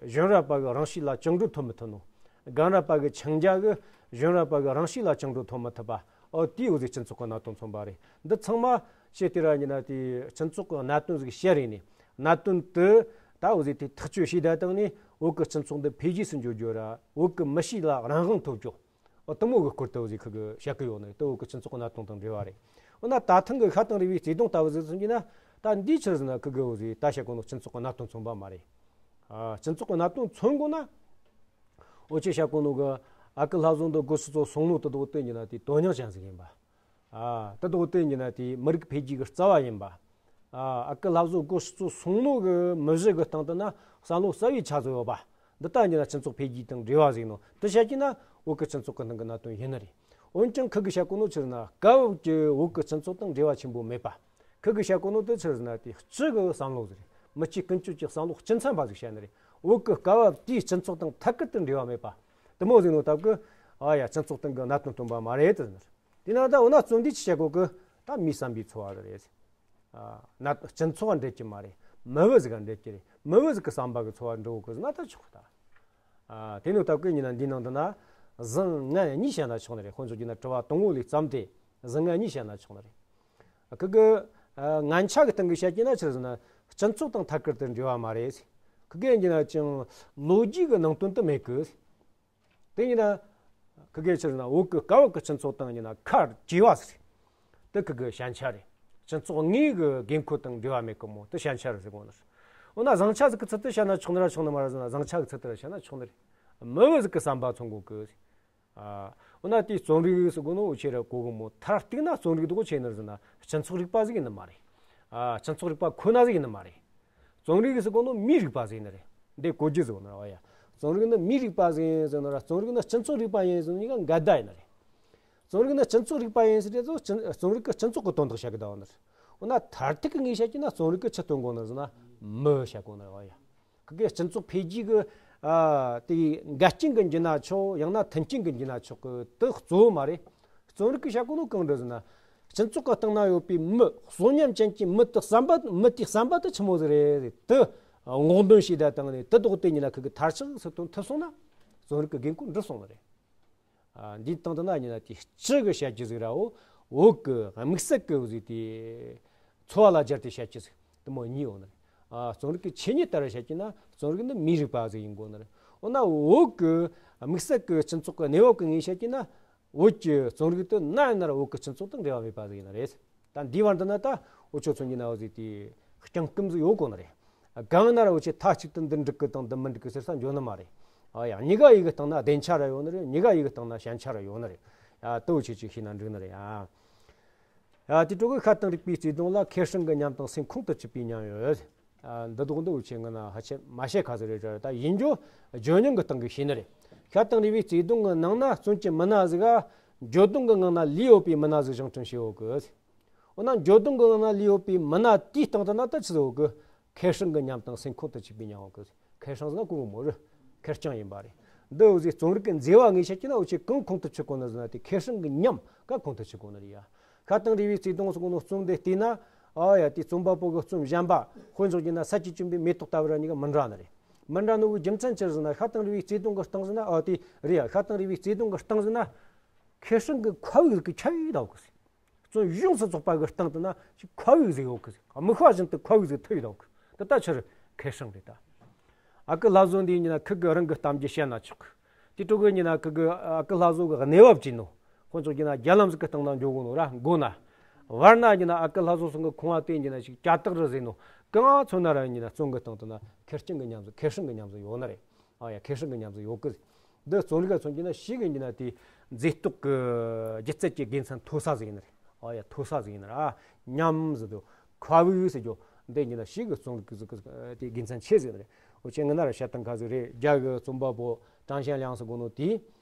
གཞོན་རབས་པ་གི་རང་གཤིས་ལ་བཅིངས་འགྲོལ་ཐོབ་མི་ཐུབ་ནོ། རྒན་རབས་པ་གི་འཆིང་རྒྱ་གི་གཞོན་རབས་པ་གི་རང་གཤིས་ལ་བཅིངས་འགྲོལ་ཐོབ་མི་ཐུབ་པ། ཨོ། དེ་བོ་ཟི་སྤྱི་ཚོགས་ཀྱི་གནད་དོན་མཚོན་པ་རེད། འདི་ཚང་མ་ཆེ་དེ་ར་ཡིན་ན་དེ་སྤྱི་ཚོགས་ཀྱི་གནད་དོན་ཟིག་བཤད་རེད་ནི། གནད་དོན་དེ་ད་བོ་ཟི་དེ་ཐག་གཅོད་བྱས་ད་བཏང་ནས་བོད་ཀྱི་སྤྱི་ཚོགས་འདི་འཕེལ་རྒྱས་སུ་འགྱུར་རྒྱུ་ར། བོད་ཀྱི་མི་གཤིས་ལ་རང་དབང་ཐོབ་རྒྱུ། ཨོ། དེ་མོ་གི་སྐོར་དུ་བོ་ཟི་ཁི་གི་བཤད་གི་ཡོད་ནི། དེ་བོད་ཀྱི་སྤྱི་ཚོགས་ཀྱི་གནད་དོན་དང་འབྲེལ་བ་རེད། འོ་ན་ད་ཐེངས་གི་ཤ་དང་རུས་པའི་བརྩེ་དུང་ལྟ་བུ་ཟིག་མཚོན་རྒྱུ་ན། ད་འདིའི་ཕྱིར་ཟེར་ན་ཁི་གི་བོ་ཟི་ད་བཤད་གོ་ནོ་སྤྱི་ཚོགས་ཀྱི་གནད་དོན་མཚོན་པ་མ་རེད། ཨ། སྤྱི་ཚོགས་ཀྱི་གནད་དོན་མཚོན་དགོས་ན། འོ་ཆེ་བཤད་གོ་ནོ་གི་ཨ་ཁུ་ལྷ་བཟོ་འདི་སྒོ་ཕྱི་ཚོ་སོང་ནོ་དེ་དག་དེ་ཡིན་ན་དེ་དོན་སྙིང་ཅན་ཟིག་ཡིན་པ། ཨ། དེ་དག་དེ་ཡིན་ན་དེ་མི་རིགས་འཕེལ་རྒྱས་ཀྱི་རྩ་བ་ཡིན་པ། ཨ། ཨ་ཁུ་ལྷ་བཟོ་སྒོ་ཕྱི་ཚོ་སོང་ནོ་གི་མི་གཞི་གི་སྟེང་དུ་ན་བསམ་བློ་གསར་བའི་ཆ་ཚང་ཡོད་པ། འདི་ལྟ་ཡིན་ན་སྤྱི་ཚོགས་འཕེལ་རྒྱས་དང་འབྲེལ་བ་ཟིག་ནོ། དེ་བཤད་ཀྱི་ན་བོད་ཀྱི་སྤྱི་ཚོགས་ཀྱི་ནང་གི་གནད་དོན་ཡིན་ནི་རེད། འོན་ཀྱང་ཁི་གི་བཤད་གོ་ནོ་ཕྱིར་ན་སྐབས་ཀྱི་བོད་ཀྱི་སྤྱི་ཚོགས་དང་འབྲེལ་བ་ཆེན་པོ་མེད་པ། ཁི་གི་བཤད་གོ་ནོ་དེ་ཕྱིར་ན་དེ་སྤྱི་གི་བསམ་བློ་ཟིག་རེད། མི་སྤྱི་ཀུན་སྤྱོད་ཀྱི་བསམ་བློ་སྤྱི་མཚན་པ་ཟིག་བཤད་ནི་རེད། བོད་ཀྱི་སྐབས་དེའི་སྤྱི་ཚོགས་དང་ཐད་ཀར་དུ་འབྲེལ་བ་མེད་པ། དེ་མོ་ཟིག་ནོ་སྟབས་ཀྱིས། ཨ་ཡ། སྤྱི་ཚོགས་སྟེང་གི་གནད་དོན་སྟོན་པ་མ་རེད་དེ་ཟེར། དེ་ན་ད་འོ་ན་རྩོམ་འདི་ཅི་བྱེད་གོ་གི། ད་མིའི་བསམ་པའི་འཚོ་བ་རེད། ཨ། ན་སྤྱི་ཚོགས་འབྲེལ་གྱི་མ་རེད། མི་བུ་ཟིག་ག་འབྲེལ་གྱི་རེད། མི་བུ་ཟིག་གི་བསམ་པ་གི་འཚོ་བ་འབྲི་གོ་གི་ཟེར་ན་ད་ཆོག་ད། ཨ། དེ་ནི་སྟབས་ཀྱིས་ཡིན་ན་འདིའི་ནང་དུ་ན་གཟེངས་བརྔན་གཉིས་བཤད་ན་ཆོག་ནི་རེད། དཔེ་འཇོག་རྒྱུ་ན་དྲི་བ་དང་པོ་ལས་བརྩམས་ཏེ་གཟེངས་བརྔན་གཉིས་བཤད་ན་ཆོག་ནི་རེད། ཁི་གི། ཨ། ངན་ཆ་གི་སྟེང་གི་བཤད་ཀྱི་ན་ཆི་ཟེར་ན་སྤྱི་ཚོགས་དང་ཐད་ཀར་དུ་འབྲེལ་བ་མ་རེད། ཁི་གི་ཡིན་གྱི་ན་ཅང་ལོ་རྒྱུས་ཀྱི་ནང་དོན་དུ་མེད་གི། དེ་ཡིན་ན། ཁི་གེ་ཆི་ཟེར་ན་བོད་ཀྱི་སྐབས་བབ་ཀྱི་སྤྱི་ཚོགས་དང་ཡིན་ན་ཁ་གྱེས་པ་ཟེར། དེ་ཁི་གི་ཞན་ཆ་རེད། སྤྱི་ཚོགས་དངོས་ཀྱི་དགོས་མཁོ་དང་འབྲེལ་བ་མེད་གི་མོ། དེ་ཞན་ཆ་རེད་ཟེར་གོ་ནི་རེད། འོ་ན་བཟང་ཆ་ཟིག་གི་ཚུལ་དུ་བཤད་ན་ཆོག་ནི་ར་ཆོག་ནི་མ་རེད་ཟེར་ན་བཟང་ཆ་གི་ཚུལ་དུ་ར་བཤད་ན་ཆོག་ནི་རེད། མི་བུ་ཟིག་གི་བསམ་པ་མཚོན་དགོས་གི། ཨ། འོ་ན་དེའི་རྩོམ་རིག་ཟེར་གོ་ནོ་འུ་ཆོས་ར་གོ་གི་མོ། མཐར་གཏུགས་ན་རྩོམ་རིག་དེ་གོ་ཆེ་ནི་རེད་ཟེར་ན་སྤྱི་ཚོགས་རིག་པ་ཟིག་ཡིན་ནི་མ་རེད། ཨ། སྤྱི་ཚོགས་རིག་པ་ཁོ་ན་ཟིག་ཡིན་ནི་མ་རེད། རྩོམ་རིག་ཟེར་གོ་ནོ་མིའི་རིག་པ་ཟིག་ཡིན་ནི་རེད། འདི་གོ་རྒྱུ་ཟིག་ཡོད་ནི་རེད། ཨོ་ཡ། རྩོམ་རིག་ནི་མིའི་རིག་པ་ཟིག་ཡིན་ཟེར་ནི་ར་རྩོམ་རིག་ནི་སྤྱི་ཚོགས་རིག་པ་ཡིན་ཟེར་ནི་གཉིས་ཀ་འགལ་ཟླ་ཡིན་ནི་རེད། རྩོམ་རིག་ནི་སྤྱི་ཚོགས་རིག་པ་ཡིན་ཟེར་དུས་སྤྱི། རྩོམ་རིག་གི་སྤྱི་ཚོགས་ཀྱི་དོན་དག་བཤད་གི་བསྡད་ཡོད་ནི་རེད། འོ་ན་མཐར་ཐུག་གི་ངས་བཤད་ཀྱི་ན་རྩོམ་རིག་གིས་ཆི་སྟོན་གོ་ནི་ཟེར་ན་མི་བཤད་གོ་ནི་རེད། ཨོ་ཡ། ཁི་གེ་སྤྱི་ཚོགས་འཕེལ་རྒྱས་ཀྱི། ཨ། དེ་འགལ་རྐྱེན་གྱི་འགྱུར་ན་ཆོག་ཡང་ན་མཐུན་རྐྱེན་གྱི་འགྱུར་ན་ཆོག་གི་དེ་གཙོ་བོ་མ་རེད། རྩོམ་རིག་གིས་བཤད་གོ་ནོ་གང་རེད་ཟེར་ན། སྤྱི་ཚོགས་ཀྱི་སྟེང་ན་ཡོད་པའི་མི། གསོན་ཉམས་ཅན་གྱི་མི་དེ་བསམ་པ། མི་དེའི་བསམ་པ་དེ་ཆི་མོ་ཟིག་རེད། དེ་སྔོག་འདོན་བྱས་ད་བཏང་ནས་དེ་ལྡོག་སྟེ་ཡིན་ན་ཁི་གེ་མཐར་ཆགས་སུ་ཐོན་ཐུབ་སོང་ན་རྩོམ་རིག་གི་དགོས་མཁོ་འགྲུབ་སོང་ནི་རེད། ཨ། འདིའི་སྟེང་དུ་ན་ཡིན་ན་དེ་སྤྱི་གི་བཤད་རྒྱུ་ཟིག་ར། འོ། བོད་གི་དམིགས་བསལ་གི་ཟིག་དེ་འཚོ་བ་ལ་སྦྱར་ཏེ་བཤད་རྒྱུ་ཟིག་དེ་མོ་གཉིས་ཡོད་ནི་རེད། ཨ། རྩོམ་རིག་གི་ཆོས་ཉིད་ལྟར་བཤད་ཀྱི་ན་རྩོམ་རིག་ནི་མིའི་རིག་པ་ཟིག་ཡིན་དགོས་ནི་རེད། འོ་ན་བོད་ཀྱི་དམིགས་བསལ་གྱི་སྤྱི་ཚོགས་ཀྱི་གནས་བབ་ཀྱི་ངོས་བཤད་ཀྱི་ན། བོད་ཀྱི་རྩོམ་རིག་དེ་ན་ཡིན་ན་ར་བོད་ཀྱི་སྤྱི་ཚོགས་དང་འབྲེལ་བ་མེད་པ་ཟིག་ཡིན་ནི་རེད། ད་འདིའི་བར་དུ་ན་ད་འུ་ཆོ་ཚོ་གཉིས་ན་འོ་ཟིག་དེ་རྐྱང་སྐུམ་ཟིག་ཡོད་གོ་ནི་རེད། གང་ན་ར་འུ་ཆོས་མཐའ་གཅིག་ཏུ་འདི་འགྲིག་གི་དང་འདི་མི་འགྲིག་གི་ཟེར་ས་འཇོག་ནི་མ་རེད། ཨ་ཡ། གཉིས་ཀ་ཡི་གི་སྟེང་ན་བདེན་ཆ་ར་ཡོད་ནི་རེད། གཉིས་ཀ་ཡི་གི་སྟེང་ན་ཞན་ཆ་ར་ཡོད་ནི་རེད། ཨ། དེ་འུ་ཆོས་ཅིག་ཤེས་ན་འགྲིག་ནི་རེད། ཨ། ཡ། དེ་འཕྲོ་གི་ཤ་དང་རུས་པའི་བརྩེ་དུང་ལ། མཁས་སྲང་གི་ཉམས་དང་སེམས་ཁོང་དུ་ཆུད་པའི་ཉམས་ཡོད། ཨ། འདི་དོག་འདི་འུ་ཆོས་ངི་ན་ཧ་ཆེ་མ་བཤད་ཁ་ཟིག་རེད་དྲ། ད་ཡིན་རྒྱུ་ཇོ་ཉུང་གི་སྟེང་གི་ཤེས་ནི་རེད། ཤ་དང་རུས་པའི་བརྩེ་དུང་གི་ནང་ན་བརྩོན་གྱི་མི་སྣ་ཟིག་ག་འགྱོད་གདུང་གི་ངང་ན་ལུས་ཡོད་པའི་མི་སྣ་ཟིག་བཞེངས་སྐྲུན་བྱེད་ཡོད་གི། འོ་ན་འགྱོད་གདུང་གི་ངང་ན་ལུས་ཡོད་པའི་མི་སྣ་དེའི་སྟེང་དུ་ན་ད་ཆི་ཟིག་ཡོད་གི། མཁས་སྲང་གི་ཉམས་དང་སེམས་ཁོང་དུ་ཆུད་པའི་ཉམས་ཡོད་གི། མཁས་སྲང་ཟེར་ན་གོང་གི་མོ་རེད། མཁས་རྐྱང་ཡིན་པ་རེད། འདི་འུ་ཟིག་རྩོམ་རིག་གི་མཛེས་པ་ངོས་བཤད་ཀྱི་ན་འུ་ཆོས་གང་ཁོང་དུ་ཆུད་གོ་ནི་ཟེར་ན་དེ་མཁས་སྲང་གི་ཉམས་ཀ་ཁོང་དུ་ཆུད་གོ་ནི་རེད་ཡ། ཤ་དང་རུས་པའི་བརྩེ་དུང་ཟེར་གོ་ནོ་རྩོམ་དེ་བལྟས་ན། ཨ་ཡ། དེ་རྩོམ་པ་པོ་གི་རྩོམ་གཞན་པ་དཔེ་འཇོག་རྒྱུ་ན་ས་བཅུད་ཅན་པའི་མེ་ཏོག་ལྟ་བུ་ར་གཉིས་ཀ་མི་འདྲ་ནི་རེད། མི་འདྲ་ནོ་གི་རྒྱུ་མཚན་ཆི་ཟེར་ན་ཤ་དང་རུས་པའི་བརྩེ་དུང་གི་སྟེང་ཟེར་ན། ཨ། དེ་རེད་ཡ། ཤ་དང་རུས་པའི་བརྩེ་དུང་གི་སྟེང་ཟེར་ན། མཁས་སྲང་གི་ཁ་བའི་གི་ཆ་བའི་ལྟ་བུ་གི། རྩོམ་ཡོངས་སུ་རྫོགས་པ་གི་སྟེང་དུ་ན་ཅིག་ཁ་བའི་ཟིག་ཡོད་གི། དམིགས་པ་བཞིན་དུ་ཁ་བའི་ཟིག་ཐུབ་ཡོད་གི། དེ་ལྟ་ཕྱིར་མཁས་སྲང་རེད་ད། ཨ་ཁུ་ལྷ་བཟོ་འདིའི་ཉིན་ན་ཁུ་གི་རང་གི་གཏམ་རྒྱུད་བཤད་ན་ཆོག་གི། དེ་འཕྲོ་གི་ཉིན་ན་ཁུ་གི་ཨ་ཁུ་ལྷ་བཟོ་གི་གནས་བབ་ཅིག་ནོ། ཁོ་ཚོ་ཉིན་ན་རྒྱ་ལམ་ཟིག་གི་སྟེང་ན་འགྱོ་གོ་ནོ་ར་མགོ་ན། བར་ན་ཉིན་ན་ཨ་ཁུ་ལྷ་བཟོ་སོང་གི་ཁོང་བ་དེ་ཉིན་ན་ཞིག་ཅ་དག་རི་ཟིག་ནོ། གང་ཚོ་ན་ར་ཉིན་ན་རྩོམ་གི་སྟེང་དུ་ན་མཁས་རྐྱང་གི་ཉམས་ཟིག་མཁས་སྲང་གི་ཉམས་ཟིག་ཡོད་ནི་རེད། ཨ་ཡ། མཁས་སྲང་གི་ཉམས་ཟིག་ཡོད་གི། འདི་རྩོམ་རིག་ག་མཚོན་གྱི་ན་ཞིག་གི་ཡིན་ན་དེ་མཛེས་རྟོག་གི་སྒྱུ་རྩལ་གྱི་དགེ་མཚན་མཐོ་ས་ཟིག་ཡིན་ནི་རེད། ཨ་ཡ། མཐོ་ས་ཟིག་ཡིན་ནི་རེད། ཨ། ཉམས་ཟེར་དུ་ཁ་བུ་ཟེར་རྒྱུ་འདི་ཡིན་ན་ཞིག་གི་རྩོམ་རིག་གི་ཟིག་གི་དེ་དགེ་མཚན་ཆེ་ཟིག་ཡིན་ནི་རེད། འུ་ཆོས་ངི་ན་ར་བཤད་སྟངས་ཁ་ཟིག་རེད། རྒྱ་གི་རྩོམ་པ་པོ་ཀྲང་ཞན་ལིའང་ཟེར་གོ་ནོ་དེ།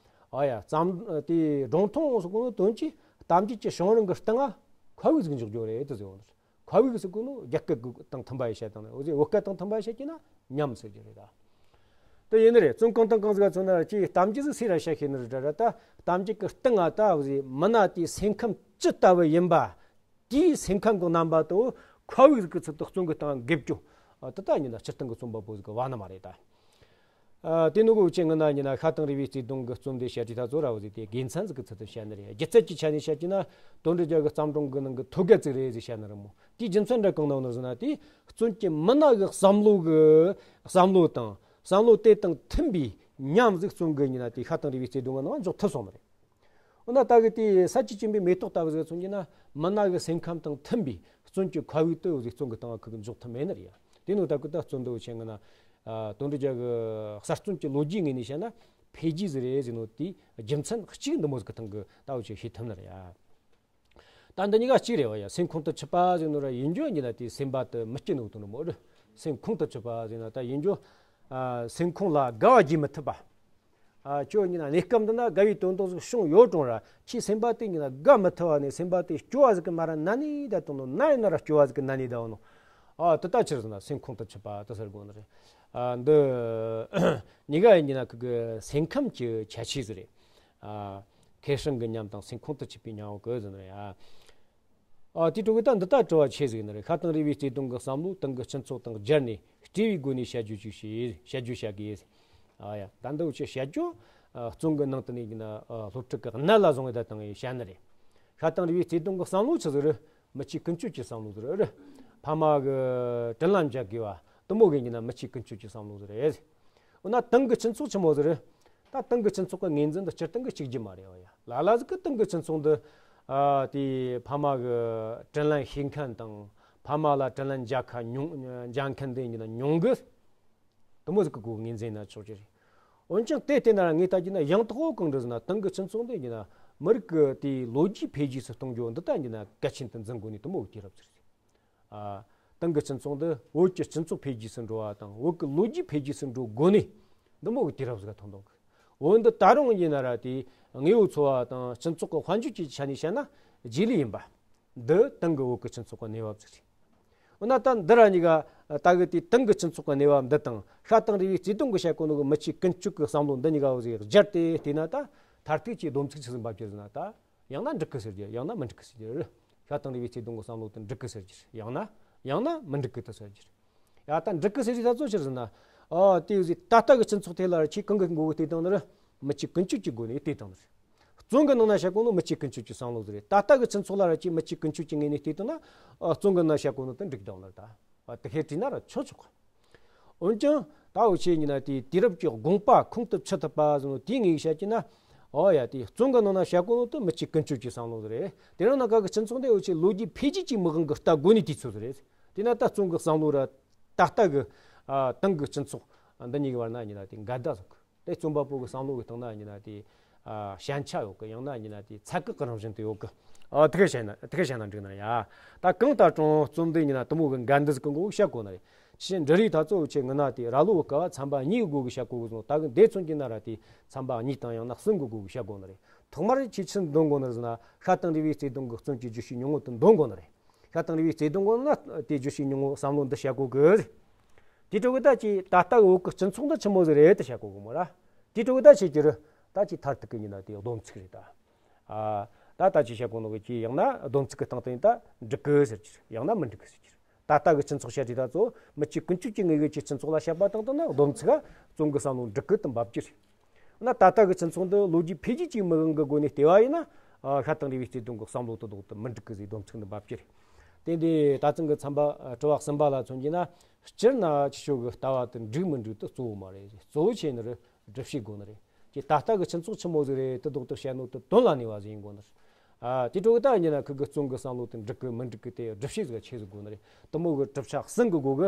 ཨ་ཡ། བརྩམས་དེ་སྒྲུང་ཐུང་ཟེར་གོ་ནོ་དོན་གྱི་གཏམ་རྒྱུད་ཀྱི་བྱུང་རིམ་གི་སྟེང་ང་ཁ་བུ་ཟིག་འཇོག་རྒྱུ་རེད་དེ་ཟེར་བ་ནི། ཁ་བུ་ཟེར་གོ་ནོ་རྒྱ་སྐད་གི་དང་མཐུན་པ་ཡི་བཤད་སྟངས་རེད། འོ་ཟེར་བོད་སྐད་དང་མཐུན་པ་བཤད་ཀྱི་ན་ཉམས་ཟེར་རྒྱུ་རེད་ད། དེ་ཡིན་ནི་རེད། རྩོམ་གང་དང་གང་ཟིག་ག་མཚོན་ན་ཅིག་གཏམ་རྒྱུད་ཟིག་སུས་ར་བཤད་ཤེས་ནི་རེད་དྲ་ར། ད་གཏམ་རྒྱུད་ཀྱི་སྟེང་ང་ད་འོ་ཟེར་མི་སྣ་དེའི་སེམས་ཁམས་ཅི་ལྟ་བུ་ཡིན་པ། དེའི་སེམས་ཁམས་ཀྱི་རྣམ་པ་དེ་ཁ་བུ་ཟིག་གི་ཚུལ་དུ་རྩོམ་གི་སྟེང་འགེབས་རྒྱུ། ཨ། དེ་ད་ཡིན་ན་སྤྱིར་བཏང་གི་རྩོམ་པ་པོ་ཟིག་གི་བ་ན་མ་རེད་ད། ཨ། དེ་ནོ་གི་འུ་ཆོས་ངི་ན་ཡིན་ན་ཤ་དང་རུས་པའི་བརྩེ་དུང་གི་རྩོམ་དེ་བཤད་དུས་ད་ཚོ་ར་འོ་ཟེར་དེ་དགེ་མཚན་ཟིག་གི་ཚུལ་དུ་བཤད་ནི་རེད། སྒྱུ་རྩལ་གྱི་ཆ་ནས་བཤད་ཀྱི་ན་དོན་གྲུབ་རྒྱལ་གི་བརྩམས་སྒྲུང་གི་ནང་གི་ཐོད་རྒལ་ཟིག་རེད་ཟེར་བཤད་ནི་རེད་མོ། དེའི་རྒྱུ་མཚན་འདྲ་གང་ནང་ནི་ཟེར་ན། དེ་རྩོམ་གྱི་མི་སྣ་གི་བསམ་བློ་གི་བསམ་བློ་དང་བསམ་བློ་དེ་དང་མཐུན་པའི་ཉམས་ཟིག་རྩོམ་གི་ཡིན་ན་དེ་ཤ་དང་རུས་པའི་བརྩེ་དུང་གི་ནང་འཇོག་ཐུབ་སོང་ནི་རེད། འོ་ན་ད་གི་དེ་ས་བཅུད་ཅན་པའི་མེ་ཏོག་ལྟ་བུ་ཟིག་མཚོན་གྱི་ན་མི་སྣ་གི་སེམས་ཁམས་དང་མཐུན་པའི་རྩོམ་གྱི་ཁ་བུ་དེ་ཟིག་རྩོམ་གི་སྟེང་ང་ཁུ་གི་འཇོག་ཐུབ་མེད་ནི་རེད་ཡ། དེ་ནོ་ད་གི་ད་རྩོམ་འདི་འུ་ཆོས་ངི་ན། ཨ། དོན་གྲུབ་རྒྱལ་གི་གསར་རྩོམ་གྱི་ལོ་རྒྱུས་ངོས་ནས་བཤད་ན་འཕེལ་རྒྱས་ཟིག་རེད་ཟེར་ནོ་དེའི་རྒྱུ་མཚན་གཅིག་འདི་མོ་ཟིག་གི་སྟེང་གི་ད་འུ་ཆོས་ཤེས་ཐུབ་ནི་རེད་ཡ། ད་འདི་གཉིས་ཀ་གཅིག་རེད་བ་ཡ། སེམས་ཁོང་དུ་ཆུད་པ་ཟེར་ནོ་ར་ཡིན་རྒྱུ་ཡིན་ན་དེ་སེམས་པ་དེ་མི་སྐྱིད་ནོ་དོན་རེད་མོ་རེད། སེམས་ཁོང་དུ་ཆུད་པ་ཟེར་ན་ད་ཡིན་རྒྱུ། ཨ། སེམས་ཁོང་ལ་དགའ་བ་བརྗེ་མི་ཐུབ་པ། ཨ། ཁྱོད་ཡིན་ན་གནས་སྐབས་འདི་ན་དགའ་བའི་དོན་དག་ཟིག་བྱུང་ཡོད་རུང་ར་ཁྱོས་སེམས་པ་དེ་ཡིན་ན་དགའ་མི་ཐུབ་པ་ནས་སེམས་པ་དེ་སྐྱོ་བ་ཟིག་གི་མ་ར་ན་ནས་ད་དོན་ནོ་ན་ཡིན་ན་ར་སྐྱོ་བ་ཟིག་གི་ན་ནས་ད་འོ་ནོ། ཨ། དེ་ལྟ་ཕྱིར་ཟེར་ན་སེམས་ཁོང་དུ་ཆུད་པ་དེ་ཟེར་དགོས་ནི་རེད། ཨ། འདི་གཉིས་ཀ་ཡིན་ན་ཁུ་གི་སེམས་ཁམས་ཀྱི་ཁྱད་ཆོས་ཟིག་རེད། ཨ། མཁས་སྲང་གི་ཉམས་དང་སེམས་ཁོང་དུ་ཆུད་པའི་ཉམས་འོ་གི་ཟེར་ནི་རེད། ཨ། ཨ། དེ་འཕྲོ་གི་ད་འདི་ལྟ་དྲི་བ་ཆེ་ཟིག་ནི་རེད། ཤ་དང་རུས་པའི་བརྩེ་དུང་གི་བསམ་བློ་དེང་གི་སྤྱི་ཚོགས་དང་སྦྱར་ནས་བྲེལ་བའི་སྒོ་ནས་བཤད་རྒྱུ་ཅིག་བྱེད། བཤད་རྒྱུ་བྱ་དགོས། ཨ་ཡ། ད་འདི་འུ་ཆོས་བཤད་རྒྱུ། ཨ། རྩོམ་གི་ནང་དུ་ནས་ཡིན་ན། ཨ། སློབ་ཕྲུག་གི་གནད་ལ་བཟུང་བའི་ད་དང་བཤད་ནི་རེད། ཤ་དང་རུས་པའི་བརྩེ་དུང་གི་བསམ་བློ་ཆི་ཟིག་རེད། མི་ཆོས་ཀུན་སྤྱོད་ཀྱི་བསམ་བློ་ཟིག་རེད། ཕ་མ་གི་དྲིན་ལན་འཇལ་དགོས་པ་དེ་མོ་གི་ཡིན་ན་མི་ཆོས་ཀུན་སྤྱོད་ཀྱི་བསམ་བློ་ཟིག་རེད། འོ་ན་དེང་གི་སྤྱི་ཚོགས་ཆི་མོ་ཟིག་རེད། ད་དེང་གི་སྤྱི་ཚོགས་ཀྱི་ངོས་འཛིན་འདི་སྤྱིར་བཏང་གི་གཅིག་རྒྱུ་མ་རེད་བ་ཡ། ལ་ལ་ཟིག་གི་དེང་གི་སྤྱི་ཚོགས་འདི། ཨ། དེ་ཕ་མ་གི་དྲིན་ལན་ཤེས་མཁན་དང་ཕ་མ་ལ་དྲིན་ལན་འཇལ་ཁ་ཉུང་འཇལ་མཁན་འདི་ཡིན་ན་ཉུང་གི། དེ་མོ་ཟིག་གི་སྒོ་ངོས་འཛིན་ན་ཆོག་གི་རེད། འོན་ཀྱང་དེ་བལྟས་ན་ར་ངས་ལྟ་རྒྱུ་ན་ཡང་དག་པོ་གང་འདྲ་ཟེར་ན་དེང་གི་སྤྱི་ཚོགས་འདི་ཡིན་ན་མི་རིགས་ཀྱི་དེའི་ལོ་རྒྱུས་འཕེལ་རྒྱས་སུ་གཏོང་རྒྱུ་འདི་ལྟ་ཡིན་ན་གལ་ཆེན་དུ་འཛིན་དགོས་ནི་དེ་མོ་གི་དུས་རབས་ཟིག་རེད། ཨ། དེང་གི་སྤྱི་ཚོགས་འདི་བོད་ཀྱི་སྤྱི་ཚོགས་འཕེལ་རྒྱས་སུ་འགྲོ་བ་དང་བོད་ཀྱི་ལོ་རྒྱུས་འཕེལ་རྒྱས་སུ་འགྲོ་དགོས་ནི་འདི་མོ་གི་དུས་རབས་ཟིག་ག་ཐོན་འདུག་གི། བོད་འདི་ད་རུང་ཡིན་ན་ར་དེ་དངོས་པོའི་འཚོ་བ་དང་སྤྱི་ཚོགས་ཀྱི་དཔལ་འབྱོར་གྱི་ཆ་ནས་བཤད་ན་རྗེས་ལུས་ཡིན་པ། འདི་དེང་གི་བོད་ཀྱི་སྤྱི་ཚོགས་ཀྱི་གནས་བབ་ཟིག་རེད། འོ་ན་ད་འདི་ར་གཉིས་ཀ་ད་གི་དེ་དེང་གི་སྤྱི་ཚོགས་ཀྱི་གནས་བབ་འདི་དང་ཤ་དང་རུས་པའི་བརྩེ་དུང་གི་བཤད་གོ་ནོ་གི་མི་ཆོས་ཀུན་སྤྱོད་ཀྱི་བསམ་བློ་འདི་གཉིས་ཀ་འོ་ཟིག་སྦྱར་ཏེ་བལྟས་ན་ད་མཐར་ཐུག་གི་སྡོམ་ཚིག་ཆི་ཟིག་འབབ་རྒྱུ་ཟེར་ན་ད། ཡང་ན་འགྲིག་གི་ཟེར་རྒྱུ། ཡང་ན་མི་འགྲིག་གི་ཟེར་རྒྱུ་རེད། ཤ་དང་རུས་པའི་བརྩེ་དུང་གི་བསམ་བློ་དེ་འགྲིག་གི་ཟེར་རྒྱུ་རེད། ཡང་ན། ཡང་ན་མི་འགྲིག་གི་དེ་ཟེར་རྒྱུ་རེད། ཡ། ད་འགྲིག་གི་ཟེར་རྒྱུ་ད་ཚོ་ཕྱིར་ཟེར་ན། ཨ། དེ་ཡོད་ཟིག་ད་ལྟ་གི་སྤྱི་ཚོགས་དེ་ལ་ར་ཁྱེད་གང་གི་མགོ་བོ་དེ་དང་ནི་ར་མི་ཆོས་ཀུན་སྤྱོད་ཀྱི་སྒོ་ནས་དེ་དང་ནི་རེད། རྩོམ་གི་ནང་ན་བཤད་གོ་ནོ་མི་ཆོས་ཀུན་སྤྱོད་ཀྱི་བསམ་བློ་ཟིག་རེད། ད་ལྟ་གི་སྤྱི་ཚོགས་ལ་ར་ཁྱེད་མི་ཆོས་ཀུན་སྤྱོད་ཀྱི་ངོས་ནས་དེ་དང་ན། ཨ། རྩོམ་གི་ནང་བཤད་གོ་ནོ་དེ་འགྲིག་དང་ནི་རེད་ད། དེ་ཁས་བྲིས་ན་ར་ཆོག་ཆོག་འོན་ཀྱང་ད་འུ་ཆོས་ཡིན་ན་དེ་དུས་རབས་ཀྱི་དགོངས་པ་ཁོང་དུ་ཆུད་ཐུབ་པ་ཟེར་ནོ་དེའི་ངོས་བཤད་ཀྱི་ན། ཨོ་ཡ། དེ་རྩོམ་གི་ནང་ན་བཤད་གོ་ནོ་དེ་མི་གཅིག་ཀུན་སྤྱོད་ཀྱི་བསམ་བློ་ཟིག་རེད། དེ་རིང་ནངས་ཀ་གི་སྤྱི་ཚོགས་འདི་འུ་ཆོས་ལོ་རྒྱུས་འཕེལ་རྒྱས་ཀྱི་མི་དབང་གིས་ལྟ་དགོས་ནི་དུས་ཚོད་ཟིག་རེད། དེས་ན་ད་རྩོམ་གི་བསམ་བློ་ར་ད་ལྟ་གི་ཨ་དེང་གི་སྤྱི་ཚོགས་འདི་གཉིས་ཀྱི་བར་ན་ཡིན་ན་དེ་འགལ་ཟླ་ཟིག་དེ་རྩོམ་པ་པོ་གི་བསམ་བློ་གི་སྟེང་ན་ཡིན་ན་དེ་ཨ་ཞན་ཆ་ཡོད་གི། ཡང་ན་ཡིན་ན་དེ་ཚད་བཀག་གི་རང་བཞིན་དུ་ཡོད་གི། ཨ་དེ་ག་བཤད་ན་དེ་ག་བཤད་ན་འགྲིག་ན་ཡ། ད་གང་ལྟར་ཀྱང་རྩོམ་འདི་ཡིན་ན་དེ་མོ་གི་འགལ་འདུ་ཟིག་གི་མགོ་བཤད་གོ་ནི་རེད། ཕྱིས་འབྲུ་རིགས་ད་གཙོ་བོ་ཆེ་ངི་ན་དེ་ར་ལོ་བའི་སྐབས་ཚན་པ་གཉིས་གི་སྒོ་གི་བཤད་གོ་གི་སོང་། ད་གི་འདས་ཚུན་གྱི་ན་ར་དེ་ཚན་པ་གཉིས་དང་ཡང་ན་གསུམ་གི་སྒོ་གི་བཤད་གོ་ནི་རེད། ཐོག་མར་ཆེ་ཆེན་འདོན་གོ་ནི་རེད་ཟེར་ན། ཤ་དང་རུས་པའི་བརྩེ་དུང་གི་རྩོམ་གྱི་བརྗོད་བྱའི་སྙིང་བོ་དེ་འདོན་གོ་ནི་རེད། ཤ་དང་རུས་པའི་བརྩེ་དུང་གི་ན་དེ་བརྗོད་བྱའི་སྙིང་བོ་བསམ་བློ་འདི་བཤད་གོ་གི་རེད། དེ་འཕྲོ་གི་ད་ཅི་ད་ལྟ་གི་བོད་ཀྱི་སྤྱི་ཚོགས་འདི་ཆི་མོ་ཟིག་རེད་དེ་བཤད་གོ་གི་མོ་ར། དེ་འཕྲོ་གི་ད་ཆི་ཀྱི་རེད། ད་ཅི་མཐར་ཐུག་གི་ཡིན་ན་དེ་སྡོམ་ཚིག་རེད་ད། ཨ་ད་ད་ཅི་བཤད་གོ་ནོ་གི་ཅི་ཡང་ན་སྡོམ་ཚིག་གི་སྟེང་དུ་ཡིན་ད་འགྲིག་གི་ཟེར་གྱི་རེད། ཡང་ན་མི་འགྲིག་གི་ཟེར་གྱི་རེད། ད་ལྟ་གི་སྤྱི་ཚོགས་བཤད་དུས་ད་ཚོ་མི་གཅིག་ཀུན་སྤྱོད་ཀྱི་ངོས་ཀྱི་སྤྱི་ཚོགས་ལ་བཤད་པ་དང་དུ་ན་སྡོམ་ཚིག་ག་རྩོམ་གི་བསམ་བློ་འགྲིག་གི་དུ་འབབ་ཀྱི་རེད། ན་ད་ལྟ་གི་སྤྱི་ཚོགས་འདི་ལོ་རྒྱུས་འཕེལ་རྒྱས་ཀྱི་མི་དབང་གི་སྒོ་ནས་བལྟས་པ་ཡིན་ན། ཨ་ཤ་དང་རུས་པའི་བརྩེ་དུང་གི་བསམ་བློ་དེ་ལྡོག་ཏུ་མི་འགྲིག་གི་ཟེར་སྡོམ་ཚིག་འདི་འབབ་ཀྱི་རེད། དེ་འདི་ད་ཐེངས་གི་ཚན་པ་ཨ་དྲི་བ་གསུམ་པ་ལ་མཚོན་གྱི་ན། སྤྱིར་ན་ཁྱེད་ཆོ་གི་ལྟ་བ་དེ་འགྲིག་མི་འགྲིག་དེ་གཙོ་བོ་མ་རེད། གཙོ་བོ་ཆེ་ནི་རེད། སྒྲུབ་བྱེད་དགོས་ནི་རེད། ཀྱི་ད་ལྟ་གི་སྤྱི་ཚོགས་ཆི་མོ་ཟིག་རེད་དེ་ལྡོག་ཏུ་བཤད་ནོ་དེ་དོན་ལ་གནས་པ་ཟིག་ཡིན་དགོས་ནི་རེད། ཨ་དེ་འཕྲོ་གི་ད་ཡིན་ན་ཁུ་གི་རྩོམ་གི་བསམ་བློ་དེ་འགྲིག་གི་མི་འགྲིག་གི་དེ་སྒྲུབ་བྱེད་ཟིག་ཆེ་ཟིག་དགོས་ནི་རེད། དེ་མོ་གི་གྲུབ་ཆ་གསུམ་གི་སྒོ་གི་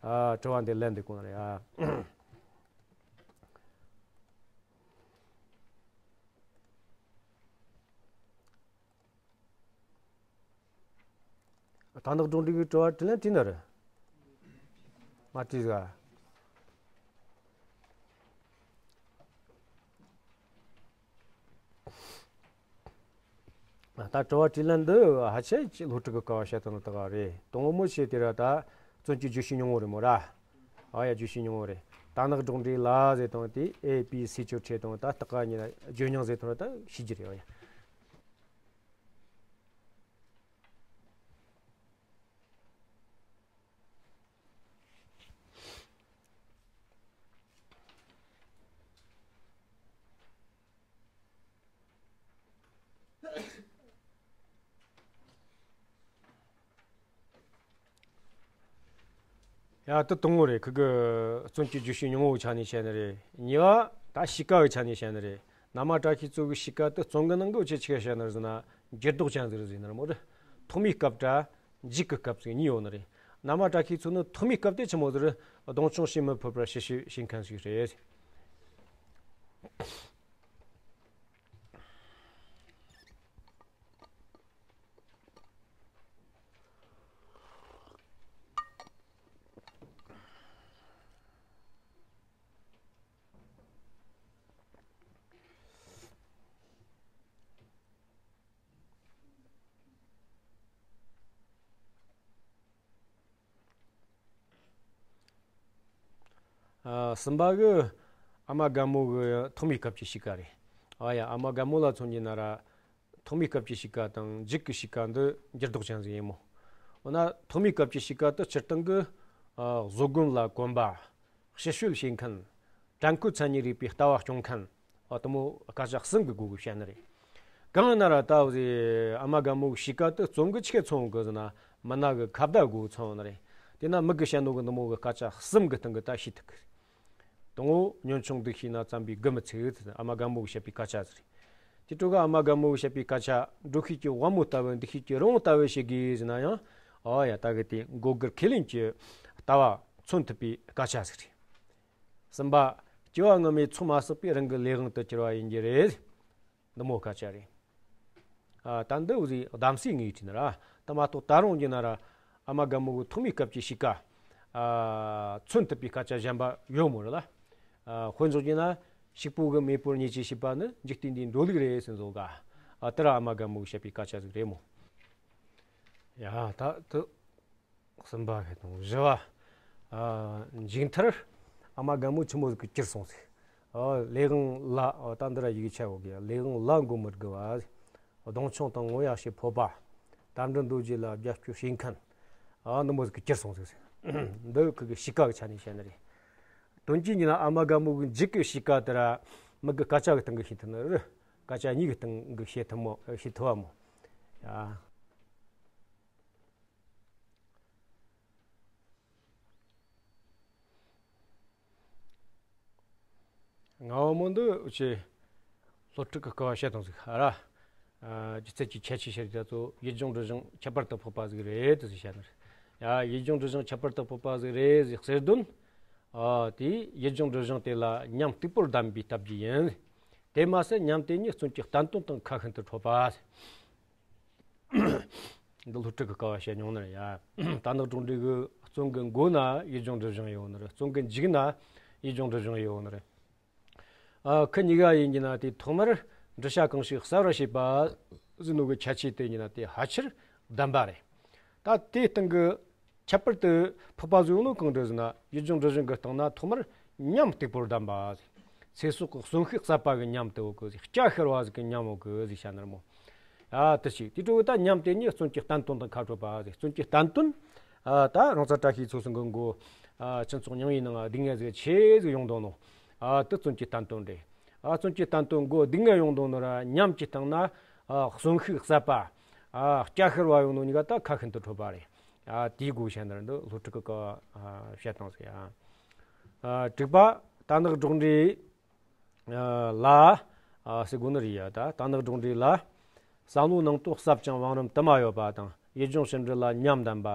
ཨ་དྲི་བ་འདི་ལན་འདེབས་དགོས་ནི་རེད། ཨ། རྟ་ནག་སྒྲོག་འགྲིག་གི་དྲི་བ་དྲིས་ལན་དྲིས་ནི་རེད། མ་དྲིས་ག་ད་དྲི་བ་དྲིས་ལན་འདི་ཧ་ཅང་གི་སློབ་ཕྲུག་གི་སྐལ་བ་བཤད་དང་ནི་དག་རེད། དང་པོ་མོ་ཆེ་དེ་ར་ད་རྩོམ་གྱི་བརྗོད་བྱའི་སྙིང་བོ་རེད་མོ་ར། ཨ་ཡ་བརྗོད་བྱའི་སྙིང་བོ་རེད། རྟ་ནག་སྒྲོག་འགྲིག་ལ་ཟེར་དང་དེ་ཨེ་པི་སི་ཆོ་ཁྲེ་དང་ད་སྟག་ག་ཉིན་བརྗོད་སྙིང་ཟེར་དང་ད་ཤེས་རྒྱུ་རེད། ཨ་ཡ། ཡ་དེ་དང་པོ་རེད། ཁུ་གི་རྩོམ་གྱི་བརྗོད་བྱའི་སྙིང་བོའི་ཆ་ནས་བཤད་ནི་རེད། གཉིས་པ་ད་གཤིས་ཀ་གི་ཆ་ནས་བཤད་ནི་རེད། ན་མ་བཀྲ་ཤིས་མཚོ་གི་གཤིས་ཀ་དེ་རྩོམ་གི་ནང་གི་ཆེ་ཆེ་བཤད་ནི་རེད་ཟེར་ན་འགྱུར་ལྡོག་ཅན་ཟིག་རེད་ཟེར་ནི་རེད་མོ་རེད། ཐོག་མའི་སྐབས་དྲ་མཇུག་གི་སྐབས་ཟིག་གཉིས་ཡོད་ནི་རེད། ན་མ་བཀྲ་ཤིས་མཚོ་ནི་ཐོག་མའི་སྐབས་དེ་ཆི་མོ་ཟིག་རེད། གདོང་མཆོང་བྱེད་མི་ཕོད་པར་ཞི་བྱེད་བྱེད་མཁན་ཞིག་རེད། ཨ་གསུམ་པ་གི་ཨ་མ་རྒན་མོ་གི་ཐོག་མའི་སྐབས་ཀྱི་གཤིས་ཀ་རེད། ཨ་ཡ། ཨ་མ་རྒན་མོ་ལ་མཚོན་གྱི་ན་ར། ཐོག་མའི་སྐབས་ཀྱི་གཤིས་ཀ་དང་མཇུག་གི་གཤིས་ཀ་འདི་འགྱུར་ལྡོག་ཅན་ཟིག་ཡིན་མོ། འོ་ན་ཐོག་མའི་སྐབས་ཀྱི་གཤིས་ཀ་དེ་སྤྱིར་བཏང་གི་ཨ་བཟོད་སྒོམ་ལ་གོམས་པ། ཞི་བྱེད་བྱེད་མཁན། དྲན་སྐུལ་མཚན་ཉིད་རིག་པའི་ལྟ་བ་སྐྱོང་མཁན། ཨ་དེ་མོ་སྐད་ཆ་གསུམ་གི་སྒོ་གི་བཤད་ནི་རེད། གང་ཡིན་ན་ར་ད་འོ་ཟེ་ཨ་མ་རྒན་མོ་གི་གཤིས་ཀ་དེ་རྩོམ་གི་ཆི་གེ་མཚོན་གི་ཟེར་ན་མི་སྣ་གི་ཁ་བརྡ་སྒོ་མཚོན་ནི་རེད། དེ་ན་མི་གི་བཤད་ནོ་གི་འདི་མོ་གི་སྐད་ཆ་གསུམ་གི་སྟེང་གི་ད་ཤེས་ཐུབ་གི་རེད། དང་པོ་ཉམ་ཆུང་འདུ་ཤེས་ན་བརྩམས་པའི་དགུ་མི་ཚུགས་ཟེར་ཨ་མ་རྒན་མོ་གི་བཤད་པའི་སྐད་ཆ་ཟིག་རེད། དེ་འཕྲོ་གི་ཨ་མ་རྒན་མོ་གི་བཤད་པའི་སྐད་ཆ་འགྲོ་ཤེས་ཀྱི་དབང་མོ་ལྟ་བུ་འདུ་ཤེས་ཀྱི་རི་བོང་ལྟ་བུ་བྱེད་དགོས་ཟེར་ན་ཡང་། ཨོ་ཡ། ད་གི་དེ་མགོ་སྒུར་ཁས་ལེན་གྱི་ལྟ་བ་མཚོན་ཐུབ་པའི་སྐད་ཆ་ཟིག་རེད། གསུམ་པ། སྐྱེ་བ་སྔ་མའི་ཚོགས་མ་བསགས་པའི་རང་གི་ལས་དབང་དུ་གྱུར་པ་ཡིན་རྒྱུ་རེད། འདི་མོ་སྐད་ཆ་རེད། ཨ་ད་འདི་འུ་ཟིག་གདམ་གསེས་ངོས་བྲིས་ན་ར། ད་མ་གཏོགས་ད་རུང་གྱི་ན་ར་ཨ་མ་རྒན་མོ་གི་ཐོག་མའི་སྐབས་ཀྱི་གཤིས་ཀ་ཨ་མཚོན་ཐུབ་པའི་སྐད་ཆ་གཞན་པ་ཡོད་མོ་རེད་ལ། ཨ་དཔེ་འཇོག་གྱི་ན་ཕྱུག་པོ་གི་མེས་པོར་ཉེས་ཆད་བྱས་པ་ནི་འཇིག་རྟེན་འདིའི་འགྲོ་ལུགས་རེད་ཟེར་བཟོ་ག་ཨ་དེ་ར་ཨ་མ་རྒན་མོ་གི་བཤད་པའི་སྐད་ཆ་ཟིག་རེད་མོ། ཡ་ད་དུ། གསུམ་པ་གི་དང་བཞི་བ། ཨ་མཇུག་མཐར་ཨ་མ་རྒན་མོ་ཆི་མོ་ཟིག་གི་གྱུར་སོང་ཟིག་ཨ་ལས་དབང་ལ་ཨ་ད་འདི་ར་ཡི་གེ་ཆ་འོ་གི་ལས་དབང་ལ་མགོ་མི་སྒུར་བ། གདོང་མཆོང་དང་ངོ་ཡག་བྱེད་ཕོད་པ། རྟ་མགྲིན་རྡོ་རྗེ་ལ་རྒྱབ་སྐྱོར་བྱེད་མཁན། ཨ་འདི་མོ་ཟིག་གི་གྱུར་སོང་ཟིག་འདི་ཁུ་གི་གཤིས་ཀ་གི་ཆ་ནས་བཤད་ནི་རེད། དོན་གྱིས་ཉིན་ཨ་མ་རྒན་མོ་གི་མཇུག་གི་གཤིས་ཀ་དེ་ར་མི་གི་སྐད་ཆ་གི་སྟེང་གི་ཤེས་ཐུབ་ནི་རེད། སྐད་ཆ་གཉིས་གི་སྟེང་གི་ཤེས་ཐུབ་མོ་ཤེས་ཐུབ་བ་མོ། ཡ། ང་བ་མོ་འདི་ཅི་སློབ་ཕྲུག་གི་སྐལ་བ་བཤད་དང་ཟིག་ཧ་ར། ཨ་སྒྱུ་རྩལ་གྱི་ཁྱད་ཆོས་བཤད་རྒྱུ་ཚོ་ཡུལ་ལྗོངས་འབྲི་གཞུང་ཁྱད་པར་དུ་འཕགས་པ་ཟིག་རེད་དུ་ཟིག་བཤད་ནི་རེད། ཡ་ཡུལ་ལྗོངས་འབྲི་གཞུང་ཁྱད་པར་དུ་འཕགས་པ་ཟིག་རེད་ཟིག་ཟེར་དོན། ཨ་དེ་ཡུལ་ལྗོངས་འབྲི་གཞུང་དེ་ལ་ཉམས་སྟུག་པོར་ལྡན་པའི་སྟབས་ཀྱིས་ཡིན། དེ་མ་ཟད་ཉམས་དེ་ཉིད་རྩོམ་གྱི་བསྟན་དོན་དང་ཁ་ཤིན་ཏུ་འཕྲོད་པ། འདི་སློབ་ཕྲུག་གི་སྐལ་བ་བཤད་མྱོང་ནི་རེད་ཡ། རྟ་ནག་གྲོང་སྡེ་གི་རྩོམ་གི་མགོ་ན་ཡུལ་ལྗོངས་འབྲི་གཞུང་ཡོད་ནི་རེད། རྩོམ་གི་མཇུག་ན་ཡུལ་ལྗོངས་འབྲི་གཞུང་ཡོད་ནི་རེད། ཨ་ཁི་གཉིས་ཀ་ཡིན་གྱི་ན་དེ་ཐོག་མར་འབྲི་བྱ་གང་ཞིག་གསལ་བར་བྱེད་པ་ཟེར་ནོ་གི་ཁྱད་ཆོས་དེ་ཡིན་ན་དེ་ཕལ་ཆེར་ལྡན་པ་རེད། ད་དེའི་སྟེང་གི་ཁྱད་པར་དུ་འཕགས་པ་ཟེར་ནོ་གང་འདྲ་ཟེར་ན་ཡུལ་ལྗོངས་འབྲི་གཞུང་གི་སྟེང་ན་ཐོག་མར་ཉམས་སྟུག་པོར་ལྡན་པ། ཚེ་སྲོག་གི་གསོན་ཤུགས་ཟད་པ་གི་ཉམས་དེ་ཡོད་གི་ཟིག་སྐྱ་ཤར་བ་ཟིག་གི་ཉམས་ཡོད་གི་ཟིག་བཤད་ནི་རེད་མོ། ཨ་དེ་ཞིག་དེ་འཕྲོ་ད་ཉམས་དེ་ཉིད་རྩོམ་གྱི་བསྟན་དོན་དང་ཁ་འཕྲོད་པ་ཟིག་རྩོམ་གྱི་བསྟན་དོན། ཨ་ད་རང་ཚ་བཀྲ་ཤིས་ཚོགས་ཟུང་གི་མགོ། ཨ་ཕྱི་ཚོགས་རྙིང་བའི་ནང་སྡུག་བསྔལ་ཟིག་ཆེ་ཟིག་ཡོང་དོ་ནོ། ཨ་དེ་རྩོམ་གྱི་བསྟན་དོན་རེད། ཨ་རྩོམ་གྱི་བསྟན་དོན་མགོ་སྡུག་བསྔལ་ཡོང་དོ་ནོ་ར་ཉམས་ཀྱི་སྟེང་ན། ཨ་གསོན་ཤུགས་ཟད་པ། ཨ་སྐྱ་ཤར་བ་ཡོང་ནོ་གཉིས་ཀ་ད་ཁ་ཤིན་ཏུ་འཕྲོད་པ་རེད། ཨ་དེའི་སྒོ་བཤད་ནི་རེད། འདི་སློབ་ཕྲུག་གི་སྐལ་བ་ཨ་བཤད་སྟངས་ཟིག་ཨ། ཨ་དྲུག་པ། རྟ་ནག་སྒྲོག་འགྲེལ། ཨ་ལ། ཨ་ཟེར་གོ་ནི་རེད་ཡ། ད་རྟ་ནག་སྒྲོག་འགྲེལ་ལ། བསམ་བློ་ནང་དུ་ཟབ་ཅིང་བང་རིམ་དུ་མ་ཡོད་པ་དང་ཡུལ་ལྗོངས་ཕྱི་འབྲེལ་ལ་ཉམས་ལྡན་པ།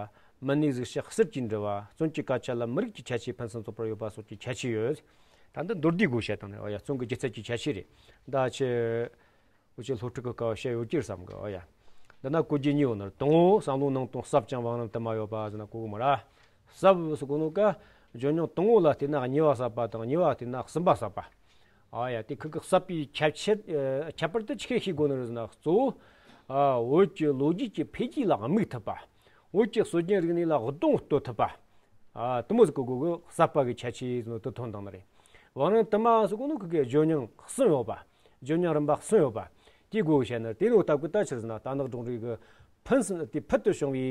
མི་སྣའི་གཟུགས་བྱད་ཟུར་གྱིས་འབྲི་བ། རྩོམ་གྱི་སྐད་ཆ་ལ་མི་རིགས་ཀྱི་ཁྱད་ཆོས་ཕུན་སུམ་ཚོགས་པར་ཡོད་པ་སོགས་ཀྱི་ཁྱད་ཆོས་ཡོད། ད་འདི་མདོར་བསྡུས་སྒོ་བཤད་སྟངས་རེད། འོ་ཡ་རྩོམ་གྱི་སྒྱུ་རྩལ་གྱི་ཁྱད་ཆོས་རེད། ད་ཆེ། འུ་ཆོས་སློབ་ཕྲུག་གི་སྐབས་བཤད་ཡོད་ཀྱི་རེད་བསམ་གི། འོ་ཡ། འདི་ན་གོ་རྒྱུ་གཉིས་ཡོད་ནི་རེད། དང་པོ་བསམ་བློ་ནང་དུ་ཟབ་ཅིང་བང་རིམ་དུ་མ་ཡོད་པ་ཟེར་ན་གོ་གི་མ་ར། ཟབ་ཟེར་གོ་ནོ་ཀ་ཇོ་ཉང་དང་པོ་ལ་བལྟས་ན་གཉིས་པ་ཟབ་པ་དང་གཉིས་པ་བལྟས་ན་གསུམ་པ་ཟབ་པ། ཨ་ཡ་དེ་ཁི་གི་ཟབ་པའི་ཁྱད་ཆོས་ཨ་ཁྱད་པར་དུ་ཆི་གི་ཤེས་དགོས་ནི་རེད་ཟེར་ན་གཙོ་བོ། ཨ་བོད་ཀྱི་ལོ་རྒྱུས་ཀྱི་འཕེལ་རྒྱས་ལ་དམིགས་ཐུབ་པ། བོད་ཀྱི་སྲོལ་རྒྱུན་རིག་གནས་ལ་གདེང་གཏོད་ཐུབ་པ། ཨ་དེ་མོ་ཟིག་གི་སྒོ་གི་ཟབ་པ་གི་ཁྱད་ཆོས་ཟེར་ནོ་དེ་ཐོན་བཏང་ནི་རེད། བང་རིམ་དུ་མ་ཟེར་གོ་ནོ་ཁི་གི་ཇོ་ཉང་གསུམ་ཡོད་པ། ཇོ་ཉང་རིམ་པ་གསུམ་ཡོད་པ། དེའི་སྒོ་གི་བཤད་ནི་རེད། དེ་ནོ་སྟབས་གི་ད་ཆི་རེད་ཟེར་ན་རྟ་ནག་སྒྲོག་འགྲེལ་གི་ཕུན་སུམ་དེ་ཕུལ་དུ་བྱུང་བའི་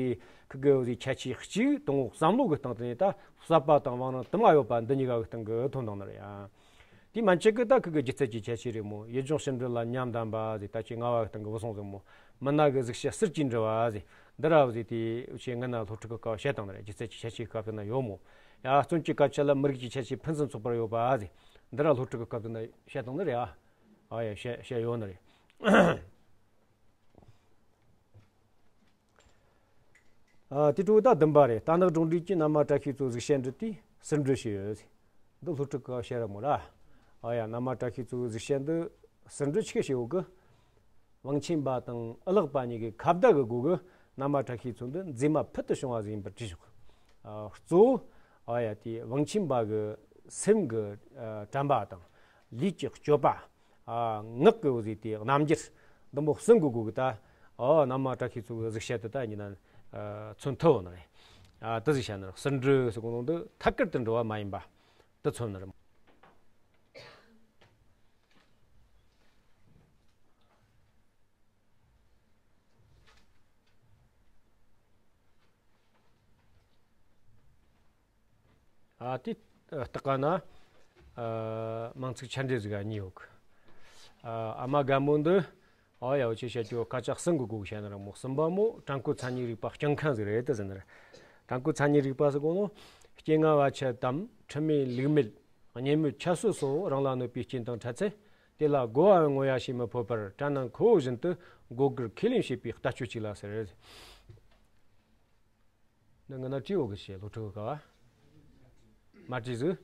ཁི་གི་ཁྱད་ཆོས་གཅིག་དང་པོ་བསམ་བློ་གི་སྟེང་དུ་ནས་ད་ཟབ་པ་དང་བང་རིམ་དུ་མ་ཡོད་པ་འདི་གཉིས་ཀ་གི་སྟེང་གི་ཐོན་བཏང་ནི་རེད་ཡ། དེ་མན་ཆད་གི་ད་ཁི་གི་སྒྱུ་རྩལ་གྱི་ཁྱད་ཆོས་རེད་མོ། ཡུལ་ལྗོངས་ཕྱི་འབྲེལ་ལ་ཉམས་ལྡན་པ་ཟེར་ད་ཁྱེད་ལྔ་བ་གི་སྟེང་གི་བུ་སོང་ཟིག་མོ། མི་སྣ་གི་གཟུགས་བྱད་ཟུར་གྱིས་འབྲི་བ་ཟེར། འདི་ར་ཟེར་དེ་ཆེ་ངི་ན་སློབ་ཕྲུག་གི་སྐབས་བཤད་བཏང་ནི་རེད། སྒྱུ་རྩལ་གྱི་ཁྱད་ཆོས་སྐབས་དེ་ན་ཡོད་མོ། ཡ་རྩོམ་གྱི་སྐད་ཆ་ལ་མི་རིགས་ཀྱི་ཁྱད་ཆོས་ཕུན་སུམ་ཚོགས་པར་ཡོད་པ་ཟེར། འདི་ར་སློབ་ཕྲུག་གི་སྐབས་དེ་ན་བཤད་བཏང་ནི་རེད་ཨ། ཨ་ཡ་བཤད་བཤད་ཡོད་ནི་རེད། ཨ་དེ་འཕྲོ་ད་བདུན་པ་རེད། རྟ་ནག་སྒྲོག་འགྲེལ་གྱིས་ན་མ་བཀྲ་ཤིས་ཚོ་གཟུགས་བྱད་འབྲི་དུས་ཟུར་འབྲི་བྱས་ཡོད། འདི་སློབ་ཕྲུག་གི་བཤད་ར་མོ་ར། ཨ་ཡ་ན་མ་བཀྲ་ཤིས་ཚོ་གཟུགས་བྱད་འདི་ཟུར་འབྲི་ཆི་གི་བྱས་ཡོད་གི། བང་ཆེན་པ་དང་ཨ་ལགས་པ་གཉིས་ཀྱི་ཁ་བརྡ་གི་སྒོ་གི་ན་མ་བཀྲ་ཤིས་ཚོ་འདི་མཛེས་མ་ཕུལ་དུ་བྱུང་བ་ཟིག་ཡིན་པར་བྲིས་བཞག་ཨ་གཙོ་བོ་ཨ་ཡ་དེ་བང་ཆེན་པ་གི་སེམས་གི་ཨ་དྲན་པ་དང་ལུས་ཀྱི་སྤྱོད་པ། ཨ་ངག་གི་འོ་ཟིག་དེ་རྣམ་འགྱུར་འདི་མོ་གསུམ་གི་སྒོ་གི་ད་ཨ་ན་མ་བཀྲ་ཤིས་ཚོ་གི་གཟུགས་བྱད་དེ་ད་ཡིན་ན་ཨ་མཚོན་ཐུབ་ཡོད་ནི་རེད། ཨ་དེ་ཟིག་བཤད་ནི་རེད། ཟུར་འབྲི་ཟེར་གོ་ནོ་འདི་ཐད་ཀར་དུ་འབྲི་བ་མ་ཡིན་པ་དེ་མཚོན་ནི་རེད། ཨ་དེ་ལྟ་ག་ན་ཨ་མིང་ཚིག་ཆ་འདྲ་ཟིག་ག་གཉིས་ཡོད་གི། ཨ་ཨ་མ་རྒན་མོ་འདི་ཨ་ཡ་འུ་ཆོས་བཤད་རྒྱུ་སྐད་ཆ་གསུམ་གི་སྒོ་གི་བཤད་ནི་རེད་མོ། གསུམ་པ་མོ་བྲན་ཁོལ་མཚན་ཉིད་རིག་པ་སྐྱོང་མཁན་ཟིག་རེད་དེ་ཟེར་ནི་རེད། བྲན་ཁོལ་མཚན་ཉིད་རིག་པ་ཟེར་གོ་ནོ་སྐྱེ་རྔ་བ་ཆད་དམ་ཁྲིམས་མེད་ལུགས་མེད་ཉེས་མོས་ཁྱད་གསོད་སོགས་རང་ལ་གནོད་པའི་རྐྱེན་དང་འཕྲད་ཚེ་དེ་ལ་རྒོལ་བའམ་ངོ་ཡ་བྱེད་མི་ཕོད་པར་དྲན་ནས་ཁོ་བོ་བཞིན་དུ་མགོ་སྒུར་ཁས་ལེན་བྱེད་པའི་ལྟ་སྤྱོད་ཅིག་ལ་ཟེར། འདི་ང་ན་བྲིས་ཡོད་གི་ཞེས་སློབ་ཕྲུག་གི་སྐབས་མ་བྲིས་ཟིག་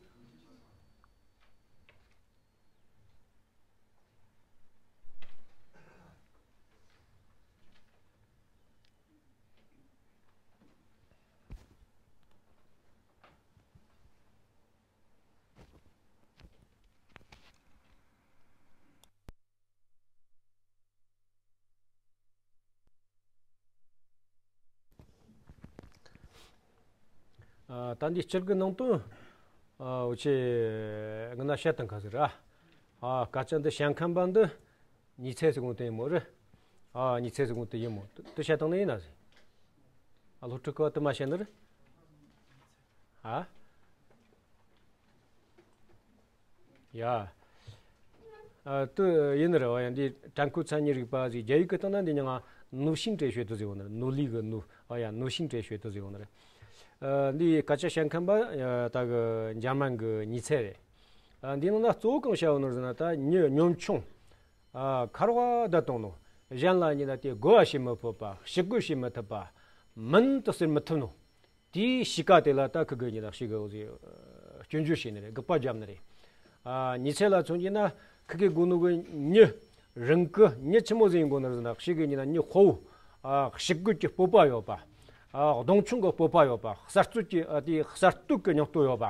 ཨ་ད་འདི་སྤྱིར་གི་ནང་དོན་ཨ་འུ་ཆོས་ང་ན་བཤད་དང་ཁ་ཟིག་ར། ཨ་སྐད་ཆ་འདི་བཤད་མཁན་པ་འདི་ཉི་ཚེ་ཟེར་གོ་དེ་ཡིན་མོ་རེད། ཨ་ཉི་ཚེ་ཟེར་གོ་དེ་ཡིན་མོ། དེ་བཤད་དང་ནི་ཡིན་ན་ཟིག་ཨ་སློབ་ཕྲུག་གི་དེ་མ་བཤད་ནི་རེད། ཨ། ཡ། ཨ་དེ་ཡིན་ནི་རེད་བ། ཡང་འདི་བྲན་ཁོལ་མཚན་ཉིད་རིག་པ་ཟིག་རྒྱ་ཡིག་གི་སྟེང་ན་འདི་ཉང་ང་奴性哲学དུ་ཟེར་བ་ནི་རེད།奴隶གི་奴། ཨ་ཡ་奴性哲学དུ་ཟེར་བ་ནི་རེད། ཨ་འདི་སྐད་ཆ་བཤད་མཁན་པ་ཡ་ད་གི་འཇར་མན་གི་ཉི་ཚེ་རེད། ཨ། འདིའི་ནང་ན་གཙོ་བོ་གང་བཤད་ཡོད་ནོ་ཟེར་ན། ད་མྱི་གཉོམ་ཆུང་། ཨ། ཁེར་བ་བསྡད་བཏང་ནོ། གཞན་ལ་ཡིན་ན་དེ་རྒོལ་བ་བྱེད་མི་ཕོད་པ། ཞི་རྒོལ་བྱེད་མི་ཐུབ་པ། མིན་དུ་ཟེར་མི་ཐུབ་ནོ། དེའི་གཤིས་ཀ་དེ་ལ་ད་ཁི་གེ་ཉིད་ལ་ཞིག་གི་འོ་ཟེ་སྐྱོན་བརྗོད་བྱས་ནི་རེད། དགག་པ་བརྒྱབ་ནི་རེད། ཨ། ཉི་ཚེ་ལ་མཚོན་གྱི་ན་ཁི་གེ་དགོས་ནོ་གི་མྱི་རང་གི་མྱི་ཆི་མོ་ཟིག་ཡིན་དགོས་ནི་ཟེར་ན། ཞིག་གི་ཉིད་ན་མྱི་དཔའ་བོ། ཨ། ཞི་རྒོལ་གྱི་སྤོབས་པ་ཡོད་པ། ཨ། གདོང་མཆོང་གི་སྤོབས་པ་ཡོད་པ། གསར་གཏོད་ཀྱི། ཨ། དེ་གསར་གཏོད་ཀྱི་སྙིང་སྟོབས་ཡོད་པ།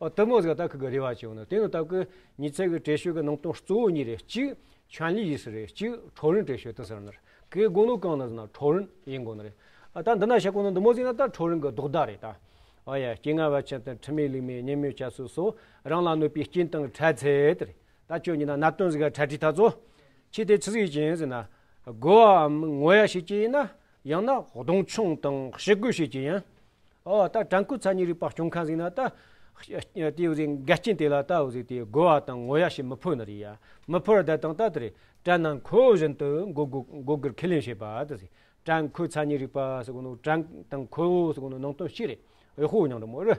ཨ། དེ་མོ་ཟིག་ད་ཁི་གེ་རེ་བ་བྱས་ཡོད་ནི། དེ་ནི་ད་གི་ཉི་ཚེ་གི་བྲེལ་བྱོལ་གི་ནང་དོན་གཙོ་བོ་གཉིས་རེད། གཅིག་权力意识རེད། གཅིག་ཁྲོ་རིན་བྲེལ་བྱོལ་དུ་ཟེར་ནི་རེད། ཁི་གེ་དགོས་ནོ་གང་ནི་ཟེར་ན་ཁྲོ་རིན་ཡིན་དགོས་ནི་རེད། ཨ། ད་འདི་ན་བཤད་གོ་ནོ་འདི་མོ་ཟིག་ན་ད་ཁྲོ་རིན་གི་ལྡོག་ཟླ་རེད་ད། ཨ་ཡ། སྐྱེ་ངན་བར་ཆད་དང་། ཁྲིམས་མེད་ལུགས་མེད་ཉེས་མེད་བྱ་སྤྱོད་སོགས། རང་ལ་གནོད་པའི་རྐྱེན་དང་འཕྲད་ཚེ་དེ་རེད། ད་ཁྱོད་ཉིད་ན་གནད་དོན་ཟིག་ག་འཕྲད་དུས་ད་ཚོ། ཁྱེད་དེ་ཆི་ཟིག་ཡིན་ཟེར་ན། རྒོལ་བའམ་ངོ་ཡ་བྱེད་ཀྱི་ཡིན་ན། ཡང་ན་གདོང་མཆོང་དང་ཞི་རྒོལ་བྱེད་ཀྱི་ཡིན། ཨོ། ད་བྲན་ཁོལ་མཚན་ཉིད་རིག་པ་སྐྱོང་མཁན་ཟིག་ན་ད། དེ་འོ་ཟེ་འགལ་རྐྱེན་དེ་ལ་ད་འོ་ཟེ་དེ་རྒོལ་བ་དང་ངོ་ཡ་བྱེད་མི་ཕོད་ནི་རེད་ཡ། མི་ཕོད་ར་བསྡད་བཏང་ད་དེ་རེད། བྲན་ནམ་ཁོལ་བཞིན་དུ་མགོ་སྒུར་མགོ་སྒུར་ཁས་ལེན་བྱེད་པ་དེ་ཟེ། བྲན་ཁོལ་མཚན་ཉིད་རིག་པ་ཟེར་གོ་ནོ། བྲན་དང་ཁོལ་ཟེར་གོ་ནོ་ནང་དོན་གཅིག་རེད། འོས་ཤོག་མཉམ་འདྲ་མོ་རེད།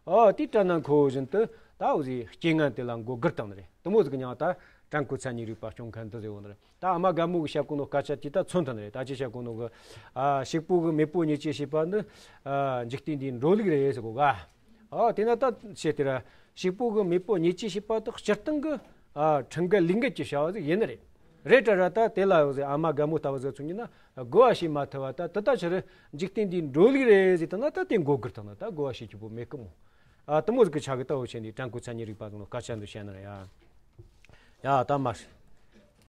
ཨོ། དེ་བྲན་ནམ་ཁོལ་བཞིན་དུ་ད་འོ་ཟེ་རྐྱེན་ངན་དེ་ལ་མགོ་སྒུར་བཏང་ནི་རེད། དེ་མོ་ཟིག་གི་མྱིང་ད་བྲན་ཁོལ་མཚན་ཉིད་རིག་པ་སྐྱོང་མཁན་དེ་ཟེར་གོ་ནི་རེད། ད་ཨ་མ་རྒན་མོ་གི་བཤད་གོ་ནོ་སྐད་ཆ་དེ་ད་མཚོན་ཐུབ་ནི་རེད། ད་ཅི་བཤད་གོ་ནོ་གི། ཨ། ཞིག་པོ་གི་མེས་པོ་ཉེས་ཅན་བྱེད་པ་ནི། ཨ། འཇིག་རྟེན་འདིའི་འགྲོ་ལུགས་རེད་ཟེར་གོ་ག། ཨོ། དེ་ན་ད་བཤད་དེ་ར། ཞིག་པོ་གི་མེས་པོ་ཉེས་ཅན་བྱེད་པ་དེ་སྤྱིར་བཏང་གི། ཨ། ཁྲིམས་འགལ་ལུགས་འགལ་གྱི་བྱ་བ་ཟིག་ཡིན་ནི་རེད། རེད་དྲ་ར། ད་དེ་ལ་འོ་ཟེ་ཨ་མ་རྒན་མོ་ལྟ་བུ་ཟིག་མཚོན་གྱི་ན་རྒོལ་བ་བྱེད་མ་ཐུབ་པ། ད་དེ་ད་ཕྱིར་འཇིག་རྟེན་འདིའི་འགྲོ་ལུགས་རེད་ཟེར་བཏང་ན་ད་དེ་མགོ་སྒུར་བཏང་ན་ད་རྒོལ་བ་བྱེད་རྒྱུ་བོ་མེད་གི་མོ། ཨ། དེ་མོ་ཟིག་གི་ཆ་གི་ད་འོ་བྱས་ནས་བྲན་ཁོལ་མཚན་ཉིད་རིག་པ་ཟེར་ནོ་སྐད་ཆ་འདི་བཤད་ནི་རེད་ཡ། ཡ། ད་མ།